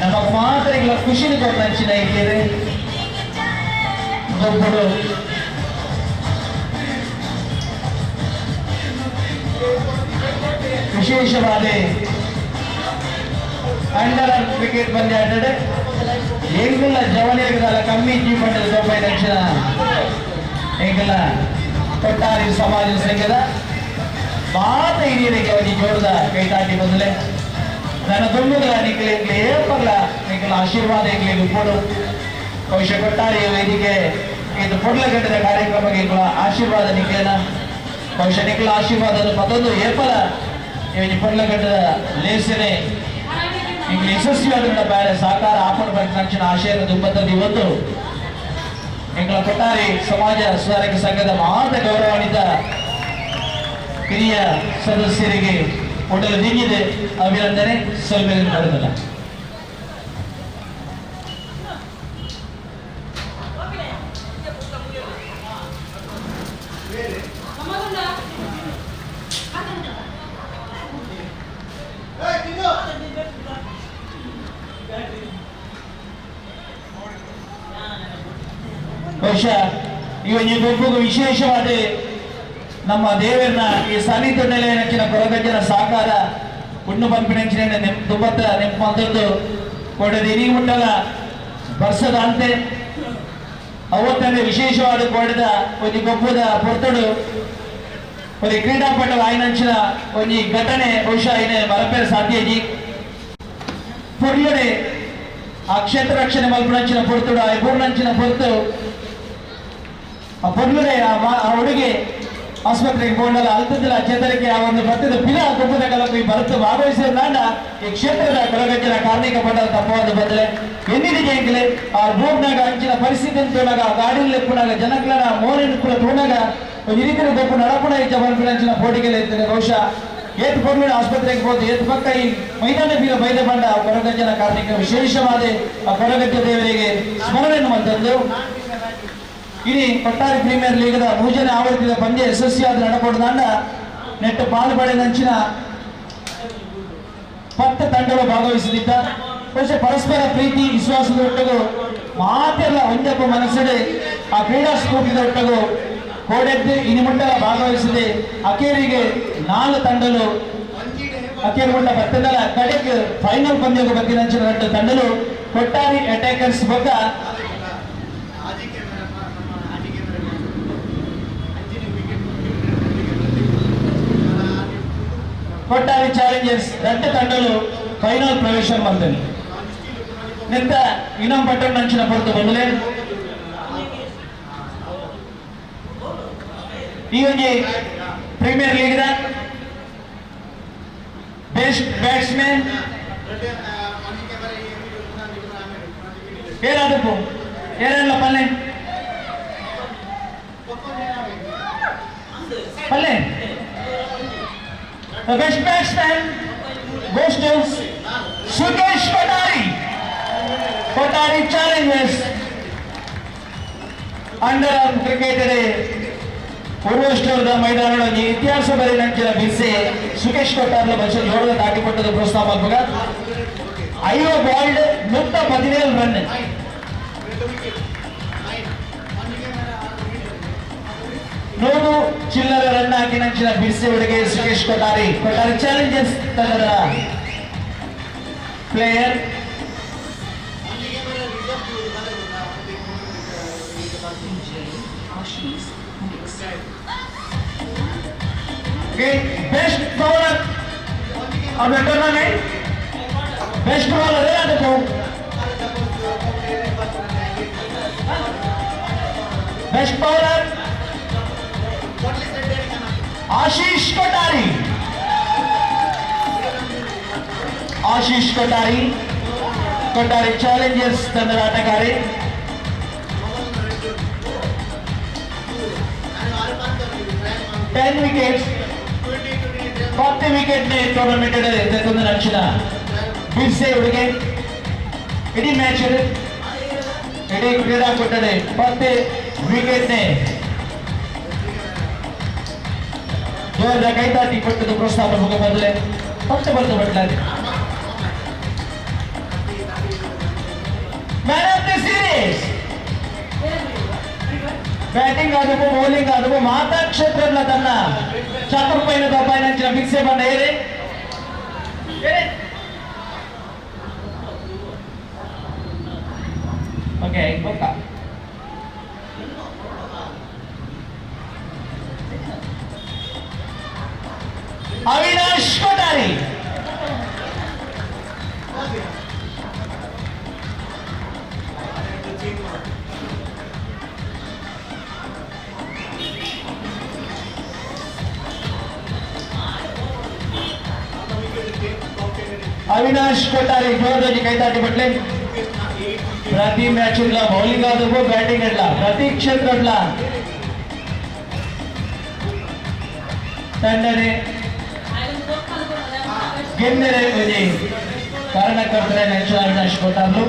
ನಮಗ್ ಮಾತ್ರ ಇಲ್ಲ ಖುಷಿನ ಕೊಟ್ಟಂಚಿನ ಇದ್ದೀರಿ ಗೊಬ್ಬರು ವಿಶೇಷವಾದ ಅಂಡರ್ ಆರ್ಮ್ ಕ್ರಿಕೆಟ್ ಪಂದ್ಯ ಆಟಡೆ ಎಂಗುಲ ಜವನಿಯರ್ಗಲ ಕಮ್ಮಿ ಜೀಪಂಡದ ತೋಪೈ ದಕ್ಷಿಣ ಎಂಗುಲ ಕೊಟ್ಟಾರಿ ಸಮಾಜ ಸಂಘದ ಮಾತ ಹಿರಿಯರಿಗೆ ಅವನಿ ಜೋರದ ಕೈತಾಟಿ ಬದಲೆ ನನ್ನ ದುಂಬುಗಳ ನಿಕ್ಲೆ ಎಂಗ್ಲೆ ಏಪಗ್ಲ ನಿಕ್ಲ ಆಶೀರ್ವಾದ ಎಂಗ್ಲೆ ಉಪ್ಪಡು ಬಹುಶಃ ಕೊಟ್ಟಾರಿ ವೇದಿಕೆ ಇದು ಪೊಡ್ಲಗಟ್ಟದ ಕಾರ್ಯಕ್ರಮಕ್ಕೆ ಎಂಗ್ಲ ಆಶೀರ್ವಾದ ನಿಕ್ಲೇನ ಬಹುಶಃ ನಿಕ್ಲ ಆಶೀರ್ವಾದ ಮತ್ತೊಂದು ಏಪಲ ಇವನಿ ಪೊಡ್ಲಗಟ್ಟದ ಲೇಸನೆ ಇಂಗ್ಲ ಯಶಸ್ವಿಯಾದ ಬೇರೆ ಸಹಕಾರ ಆಪಣ ತಕ್ಷಣ ಆಶಯದ ದುಂಬತ್ತದ ಇವತ್ತು ಎಂಗಳ ಕೊಟ್ಟಾರಿ ಸಮಾಜ ಸುಧಾರಕ ಸಂಘದ ಮಾತ ಗೌರವಾನ್ವಿತ ಹಿರಿಯ ಸದಸ್ಯರಿಗೆ ಒಡಲು ನೀಗಿದೆ ಅಭಿನಂದನೆ ಸಲ್ಮೇಲೆ ಮಾಡುವುದಿಲ್ಲ. ಬಹುಶಃ ಈ ಗೊಬ್ಬಗೂ ವಿಶೇಷವಾದ ನಮ್ಮ ದೇವರನ್ನ ಈ ಸಾನ್ನಿಧ್ಯ ನೆಲೆಯನಂಚಿನ ಕೊರಗಜ್ಜನ ಸಹಕಾರ ಉಣ್ಣು ಪಂಪಿನಂಚಿನ ದುಂಬತ್ತ ನೆಂಪಂದದ್ದು ಕೊಡದು ಇನಿ ಮುಟ್ಟಲ ವರ್ಷದ ಅಂತೆ ಅವತ್ತಂದ್ರೆ ವಿಶೇಷವಾದ ಕೊಡದ ಒಂಜಿ ಗೊಬ್ಬದ ಪೊರ್ತಡು ಒಂಜಿ ಕ್ರೀಡಾಪಟು ಆಯ್ನಂಚಿನ ಒಂಜಿ ಘಟನೆ ಬಹುಶಃ ಐನೆ ಮರಪೇರ ಸಾಧ್ಯಜಿ ಪೊರ್ಲಡೆ ಆ ಕ್ಷೇತ್ರ ರಕ್ಷಣೆ ಮಲ್ಪನಂಚಿನ ಪೊರ್ತುಡು ಆ ಬೂರ್ನಂಚಿನ ಪೊರ್ತು ಆ ಪೊರ್ಲುಡೆ ಆ ಹುಡುಗಿ ಆಸ್ಪತ್ರೆಗೆ ಬೋಂಡಲ ಅಲ್ತದಿಲ್ಲ ಚೇತರಿಕೆ ಆ ಒಂದು ಭತ್ತದ ಪಿಲ ಗೊಬ್ಬದ ಕಲಕು ಈ ಭರತ ಭಾಗವಹಿಸಿದ ನಾಡ ಈ ಕ್ಷೇತ್ರದ ಕೊರಗಜ್ಜನ ಕಾರ್ಣಿಕ ಪಂಡಲ ತಪ್ಪವಾದ ಬದಲೆ ಎನ್ನಿದೆ ಜಂಕ್ಲೆ ಆ ಭೂಮ್ನಾಗ ಅಂಚಿನ ಪರಿಸ್ಥಿತಿ ತೋನಾಗ ಆ ಗಾಡಿನ ಲೆಪ್ಪುನಾಗ ಜನಕ್ಲನ ಮೋರಿನ ಕೂಡ ತೋನಾಗ ಒಂದು ರೀತಿಯ ಗೊಬ್ಬು ನಡಪುಣ ಇಚ್ಚ ಅಂಚಿನ ಪೋಟಿಗೆಲ್ಲ ಇರ್ತದೆ. ಬಹುಶಃ ಏತ್ ಪೊರ್ಲುಡೆ ಆಸ್ಪತ್ರೆಗೆ ಹೋದು ಏತ್ ಪಕ್ಕ ಈ ಮೈದಾನ ಬೀರ ಬೈದ ಬಂಡ ಆ ಕೊರಗಜ್ಜನ ಕಾರ್ಣಿಕ ವಿಶೇಷವಾದ ಆ ಕೊರಗಜ್ಜ ದೇವರಿಗೆ ಸ್ಮರಣೆಯನ್ನು ಮಂತದ್ದು. ಇನಿ ಕೊಟ್ಟಾರಿ ಪ್ರೀಮಿಯರ್ ಲೀಗ್ದ ಮೂಜನೆ ಆವೃತ್ತಿದ ಪಂದ್ಯ ಯಶಸ್ವಿಯಾದ ನಡಪೊಡ್ದಾಂಡ ನೆಟ್ಟು ಪಾಲು ಪಡೆದಂಚಿನ 10 ತಂಡಗಳು ಭಾಗವಹಿಸಲಿದ್ದ. ಬಹುಶಃ ಪರಸ್ಪರ ಪ್ರೀತಿ ವಿಶ್ವಾಸದೊಟ್ಟಿಗೂ ಮಾತೆಲ್ಲ ಒಂದಪ್ಪ ಮನಸ್ಸಡೆ ಆ ಕ್ರೀಡಾ ಸ್ಫೂರ್ತಿದೊಟ್ಟಿಗೂ ಕೋಡೆದ್ದು ಇನಿ ಮುಟ್ಟಲ ಭಾಗವಹಿಸದೆ ಅಕೇರಿಗೆ 4 ತಂಡಲು ಅಕೇರಿ ಮುಟ್ಟ ಬತ್ತದಲ್ಲ ಕಡೆಗೆ ಫೈನಲ್ ಪಂದ್ಯಕ್ಕೆ ಬತ್ತಿನಂಚಿನ 2 ತಂಡಲು ಕೊಟ್ಟಾರಿ ಅಟ್ಯಾಕರ್ಸ್ ಬೊಕ್ಕ ಕೊಟ್ಟಾರಿ ಚಾಲೆಂಜರ್ಸ್ 2 ತಂಡಲು ಫೈನಲ್ ಪ್ರವೇಶ ಬಂದನು. ನಿಂತ ಇನಂ ಪಟ್ಟಣ ನಂಚಿನ ಪೊರ್ತು ಬಂದಲೆ ಈ ಒಂಜಿ premier league best batsman ಏನಾದಪ್ಪು ಏನೆಲ್ಲ ಪಲ್ಲೆ ಪಲ್ಲೆ. The best batsman goes to Sukesh Kottari. Kottari challenges under arm cricket ಪೂರ್ವಷ್ಟರದ ಮೈದಾನದ ಇತಿಹಾಸ ಬರೆದಂಚಿನ ಬಿಸಿ ಸುಕೇಶ್ ಕೊಟ್ಟಾರ್ಲ ಬಚ್ಚ ಜೋರದ ದಾಟಿಕೊಟ್ಟದ ಪ್ರೋತ್ಸಾಹ ಮಲ್ಪಗ 5 ಬಾಲ್ಡ್ 117 ರನ್. 100 ಚಿಲ್ಲರೆ ರನ್ ಹಾಕಿ ನಂಚಿನ ಬಿಸಿ ಹುಡುಗಿ ಸುಕೇಶ್ ಕೊಟ್ಟಾರಿ. ಕೊಟ್ಟಾರಿ ಚಾಲೆಂಜರ್ಸ್ ತಂಡದ player. Best bowler of the tournament. Best bowler ಏನಾದಕ್ಕೆ Best bowler Ashish Kothari. Ashish Kothari, Kothari Challengers ತಂಡದ ಆಟಗಾರೆ. 10 ವಿಕೆಟ್ಸ್, 10 ವಿಕೆಟ್ ಟೂರ್ನಮೆಂಟ್ ತೆಗೆದು ನಚ್ಚಿನ ಬಿರ್ಸೆ ಹುಡುಗೆ. ಇಡೀ ಮ್ಯಾಚ್, ಇಡೀ ಕ್ರೀಡಾಕೂಟದ 10 ವಿಕೆಟ್ ನೆ ಜೋರದ ಕೈತಾಟಿ ಕೊಟ್ಟದ್ದು ಪ್ರೋತ್ಸಾಹ ಮುಖ ಬದಲೆ ಪತ್ತೆ ಬಂದು ಬಟ್ಲಾದೆ. Man of the series, batting ಆದವು, ಬೌಲಿಂಗ್ ಆದವು, ಮಾತಾ ಕ್ಷೇತ್ರಗಳ ತನ್ನ ಚಾತುರ್ಪೈನ ತಪ್ಪಾಯಿನ ಮಿಕ್ಸೆ ಬಂದ ಏರೆ. ಓಕೆ, ಗೊತ್ತಾ? ಅವಿನಾಶ್ ಕೊಠಾರಿ. ಅವಿನಾಶ್ ಕೊಠಾರಿ ಜೋರದಾಗಿ ಕೈತಾಟಿ ಬಟ್ಲೆ. ಪ್ರತಿ ಮ್ಯಾಚ್ ಇಲ್ಲ, ಬೌಲಿಂಗ್ ಆದವು, ಬ್ಯಾಟಿಂಗ್ ಇಲ್ಲ, ಪ್ರತಿ ಕ್ಷೇತ್ರ ತಂಡನೆ ಗೆದ್ದರೆ ಒಂಜಿ ಕಾರಣಕರ್ತರೆ ನೆಂಚಿನ ಅವಿನಾಶ್ ಕೊಟ್ಟಾರ್ಲು.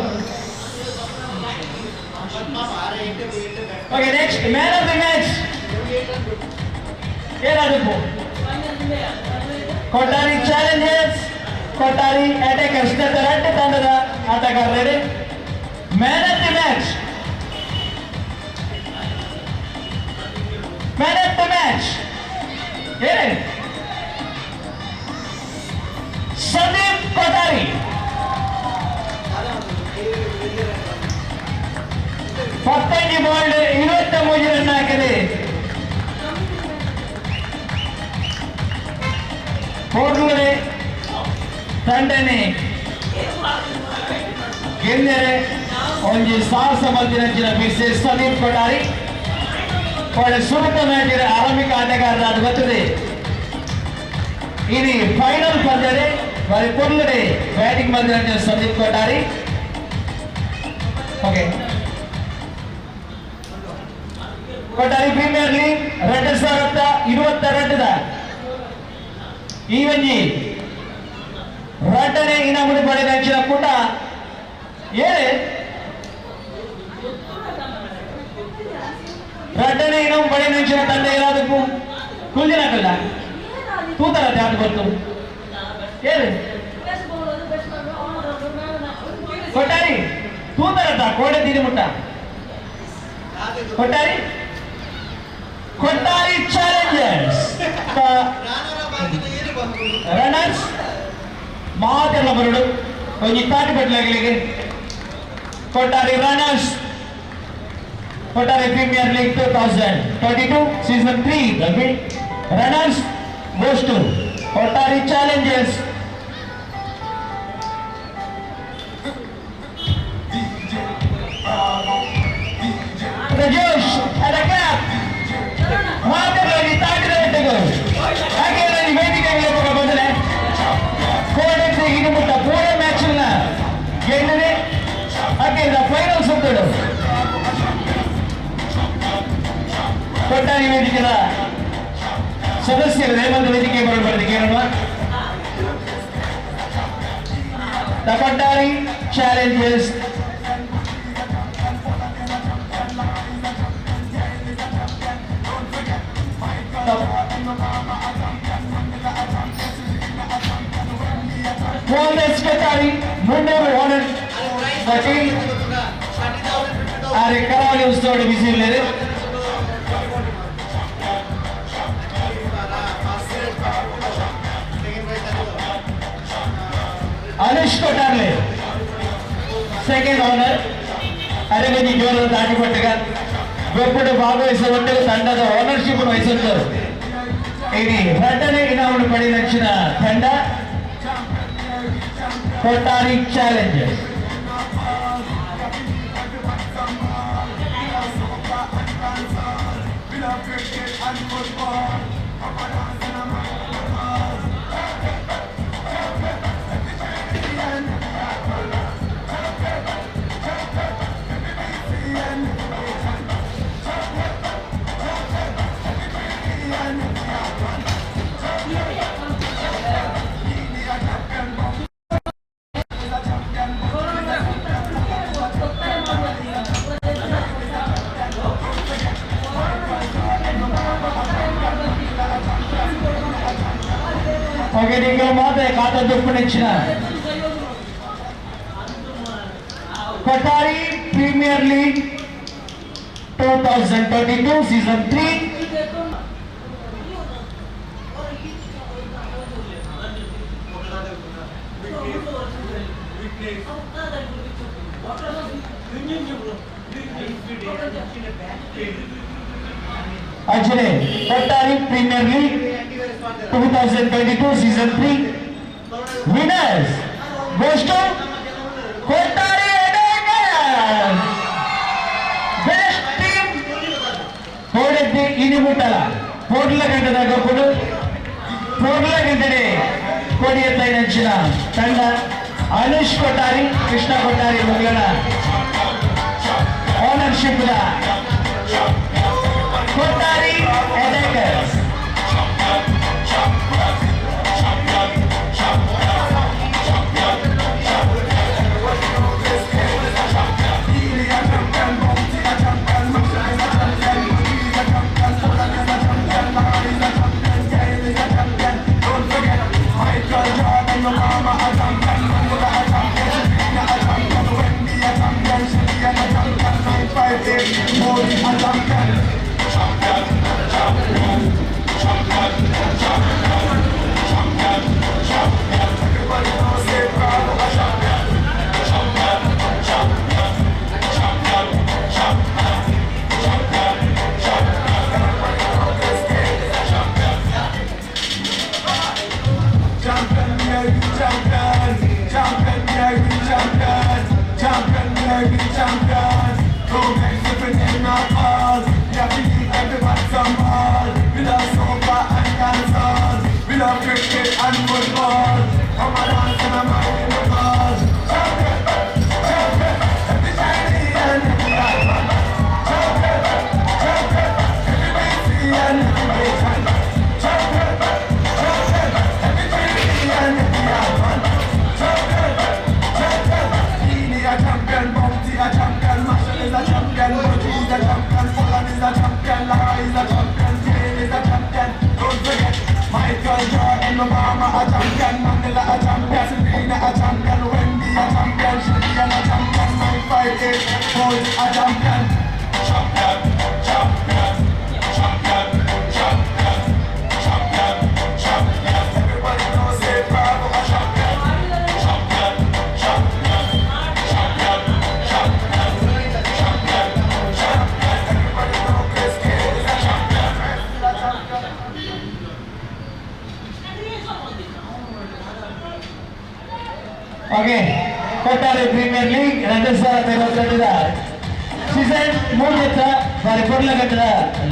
Okay, next man of the match ಏನಾದವು? ಕೊಟ್ಟಾರಿ ಚಾಲೆಂಜರ್ಸ್, ಕೊಟ್ಟಾರಿ ಅಟ್ಯಾಕರ್ಸ್ ಎರಡು ತಂಡದ ಆಟಗಾರರೇ. Man of the match, man of the match ಏನೇ? ಸಂದೀಪ್ ಕೊಠಾರಿ. 15 ಬಾಲ್ 23 ರನ್ ಹಾಕಿದೆ. ಹೋಗ್ಲರೆ ತಂಡನೆ ಗೆಲ್ಲರೆ ಒಂಜಿ ಸಾಹಸ ಮಲ್ದಿನಂಚಿನ ಬಿರ್ಸೆ ಸಂದೀಪ್ ಕೊಠಾರಿ. ಒಳ್ಳೆ ಸುರುತ ಮ್ಯಾಚಿನ ಆರಂಭಿಕ ಆಟಗಾರರಾದ ಬರ್ತದೆ. ಇದು ಫೈನಲ್ ಪಂದ್ಯಡೆ ಬಾರಿ ಪೊರ್ಲುಡೆ ಬ್ಯಾಟಿಂಗ್ ಮಲ್ದಿನಂಚಿನ Sandeep Kothari. Okay, Kothari premier league 2022ದ ಈ ಒಂಜಿ ರಡ್ಡನೇ ಇನಾಮು ಪಡೆದ ಅಂಚಿನ ಕೂಟ ಏಳು. ರಡ್ಡನೇ ಇನಾಮು ಪಡೆದ ಅಂಚಿನ ತಂಡ ಏನಾದಕ್ಕೂ ಕುಲ್ದಿನಕಲ್ಲ ತೂತರ ಜಾತ ಗೊತ್ತು ಏಳು. ಕೊಟ್ಟಾರಿ ತೂತರತ್ತ ಕೋಡೆ ತೀರಿ ಮುಟ್ಟ. ಕೊಟ್ಟಾರಿ, ಕೊಟ್ಟಾರಿ ಚಾಲೆಂಜರ್ಸ್ ರನ್ನರ್ಸ್ ಮಾತೆಲ್ಲ ಬರಡು ಒಂಜಿ ತಾಟಿ ಪಟ್ಲಾಗಲಿಗೆ. Kottari runners, Kottari Premier League 2022 season 3 runners goes to Kottari Challengers. Prajosh at a clap. ಮಾತೆಲ್ಲ ತಾಟಿದ. ಹಾಗೆ ವೇದಿಕೆ ಮೇಲೆ ಬಂದರೆ ಕೋಡೆಂತೆ ಇದು ಮುಟ್ಟ ಪೂರ ಮ್ಯಾಚ್ ಗೆಲ್ಲದೆ ಹಾಗೆ ಫೈನಲ್ ಸುತ್ತಡು. ಕೊಟ್ಟಾರಿ ವೇದಿಕೆಯ ಸದಸ್ಯರು ರೇವಂತ ವೇದಿಕೆ ಬರಬಾರದು ಕೇಳೋಣ. The Kottari Challengers Mohandas Kottari 300 owner Patel ಅರೆ ಕರಾವಳಿ ಉತ್ಸವ ಬಿಸಿ ಇಲ್ಲದೆ. Anush ಕೊಟ್ಟಾರ್ಲೆ second owner. ಅರೆಗಜಿ ಜೋರದ ದಾಟಿಪಟ್ಟಗ ಗೊಬ್ಬಡು ಭಾಗವಹಿಸುವ ತಂಡದ ಓನರ್ಶಿಪ್ ವಹಿಸುತ್ತಾರೆ. ಇಡೀ ರಡ್ಡನೇ ಇನಾಮು ಪಡೆದ ತಂಡ ಕೊಟ್ಟಾರಿ Challengers. We love soca and dancehall. We love cricket and football. Come on, dance in a man in the cars. Champion, champion, every Trinity and every Akron. Champion, champion, every BC and every nation. Champion, champion, every Trinity and every Akron. Champion, champion, India champion, Bombay is a champion, Bombay is a champion, is a champion, Don't forget, Michael Jordan, Obama a champion, Mandela a champion, Serena a champion. Okay, నీకు మాత్రం ఖాతా దుప్పునిచ్చిన Kottari Premier League 2022 season 3. ಅಂಚನೆ Kottari Premier League 2022 season 3 winners goes to Kottari Attackers. Best team ಕೋಡೆತ್ತಿ ಇನಿಮುಟ್ಟಲ ಪೋಡ್ಲ ಗಂಟದ ಗೊಬ್ಬುಡು ಪೋಡ್ಲ ಗಂಟೆ ಕೋಡಿಯತ್ತೈನಂಚಿನ ತಂಡ ಅನುಷ್ ಕೊಟ್ಟಾರಿ, ಕೃಷ್ಣ ಕೊಟ್ಟಾರಿ ಮಗಳನ ownership Kottari attackers. India champion, Bounty a champion, Masha is a champion, Boogie is a champion, Poland is a champion, Lara is a champion, Gail is a champion. Don't forget Michael Jordan, Obama a champion, Mandela a champion, Serena a champion, Wendy a champion, Shelly a champion, 958, Modi a champion. Champion, champion, champion, champion, champion, champion. Everybody knows it, Bravo a champion. Champion, champion, champion, champion, champion, champion. Everybody knows this kid is a champion. Champion, we are the champion. Champion, we are the champion. Champion, we are the champion. Don't make different in our calls. We have to give everybody some ball. We love soca and dancehall. We love cricket and football. Come on, dance in a man in the cars. Champion, champion, every shiny and every icon. Champion, champion, every BC and every nation. Champion, champion, every Trinity and every Akron. Champion, champion, India champion, Bounty a champion, Marshall is a champion, Boogie is a champion, Poland is a champion, Lara is a champion, Gail is a champion. Don't forget Michael Jordan, Obama a champion, Mandela a champion, Serena a champion, Wendy a champion, Shelly a champion, 958, Modi a champion. Champion, champion, champion, champion, champion, champion. Everybody knows it, Bravo a champion. Champion, champion, champion, champion, champion, champion. Everybody knows Chris Gayle is a champion. Is a champion. Okay, Kottari premier league 2022ರ season 3 ಬಾರಿ ಪೊರ್ಲಗಟ್ಟದ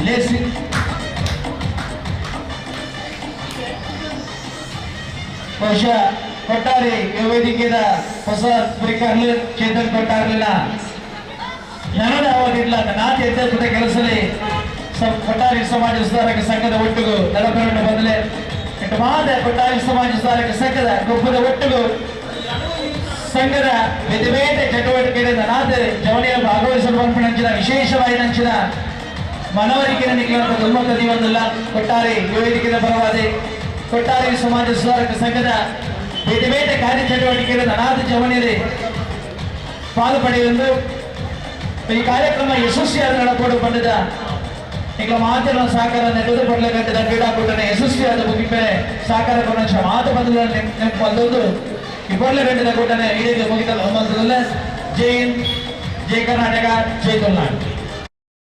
ಲೇಸಿ. ಬಹುಶಃ ಕೊಟ್ಟಾರಿ ವೇದಿಕೆದ ಹೊಸ ಸ್ಪೀಕರ್ ಚೇತನ್ ಕೊಟ್ಟಾರ್ಲಿಲ್ಲ ನನದ ಅವಧಿಲ್ಲ ನಾತಿ ಎದ್ದ ಕೆಲಸದಲ್ಲಿ ಕೊಟ್ಟಾರಿ ಸಮಾಜ ಸುಧಾರಕ ಸಂಘದ ಒಟ್ಟಿಗೂ ನಡಪರನ್ನು ಬದಲೆ ಮಾದ ಕೊಟ್ಟಾರಿ ಸಮಾಜ ಸುಧಾರಕ ಸಂಘದ ಗೊಬ್ಬದ ಒಟ್ಟಿಗೂ ಸಂಘದ ಬೇರೆ ಬೇರೆ ಚಟುವಟಿಕೆಗಳಿಂದ ನಾತೆ ಜವನಿಯ ಭಾಗವಹಿಸಲು ಪನ್ಪಿನಂಚಿನ ವಿಶೇಷವಾಗಿ ನಂಚಿನ ಮನವರಿಕೆ ನಿಖಿಲ ದುಮ್ಮತ ದೀವೊಂದಿಲ್ಲ. ಕೊಟ್ಟಾರಿ ವೇದಿಕೆಯ ಪರವಾದಿ ಕೊಟ್ಟಾರಿ ಸಮಾಜ ಸುಧಾರಕ ಸಂಘದ ಬೇರೆ ಬೇರೆ ಕಾರ್ಯಚಟುವಟಿಕೆಗಳಿಂದ ಅನಾಥ ಜವನಿಯರೇ ಪಾಲು ಪಡೆಯುವುದು. ಈ ಕಾರ್ಯಕ್ರಮ ಯಶಸ್ವಿಯಾದ ನಡಪಡು ಪಂಡಿತ ಈಗ ಮಾತಿನ ಸಹಕಾರ ನೆಗೆದು ಪಡ್ಲಗಂಟದ ಕ್ರೀಡಾಕೂಟನ ಯಶಸ್ವಿಯಾದ ಮುಗಿಪೆ ಸಹಕಾರ ಕೊಡ ಮಾತು ಬಂದ ನೆನಪು ಈ ಪೊರ್ಲಗಂಟದ ಕೂಟನೆ ಇದೀಗ ಮುಗಿತಲ್ಲ. ಜೈ ಹಿಂದ್, ಜೈ ಕರ್ನಾಟಕ, ಜೈ ತುಳುನಾಡು.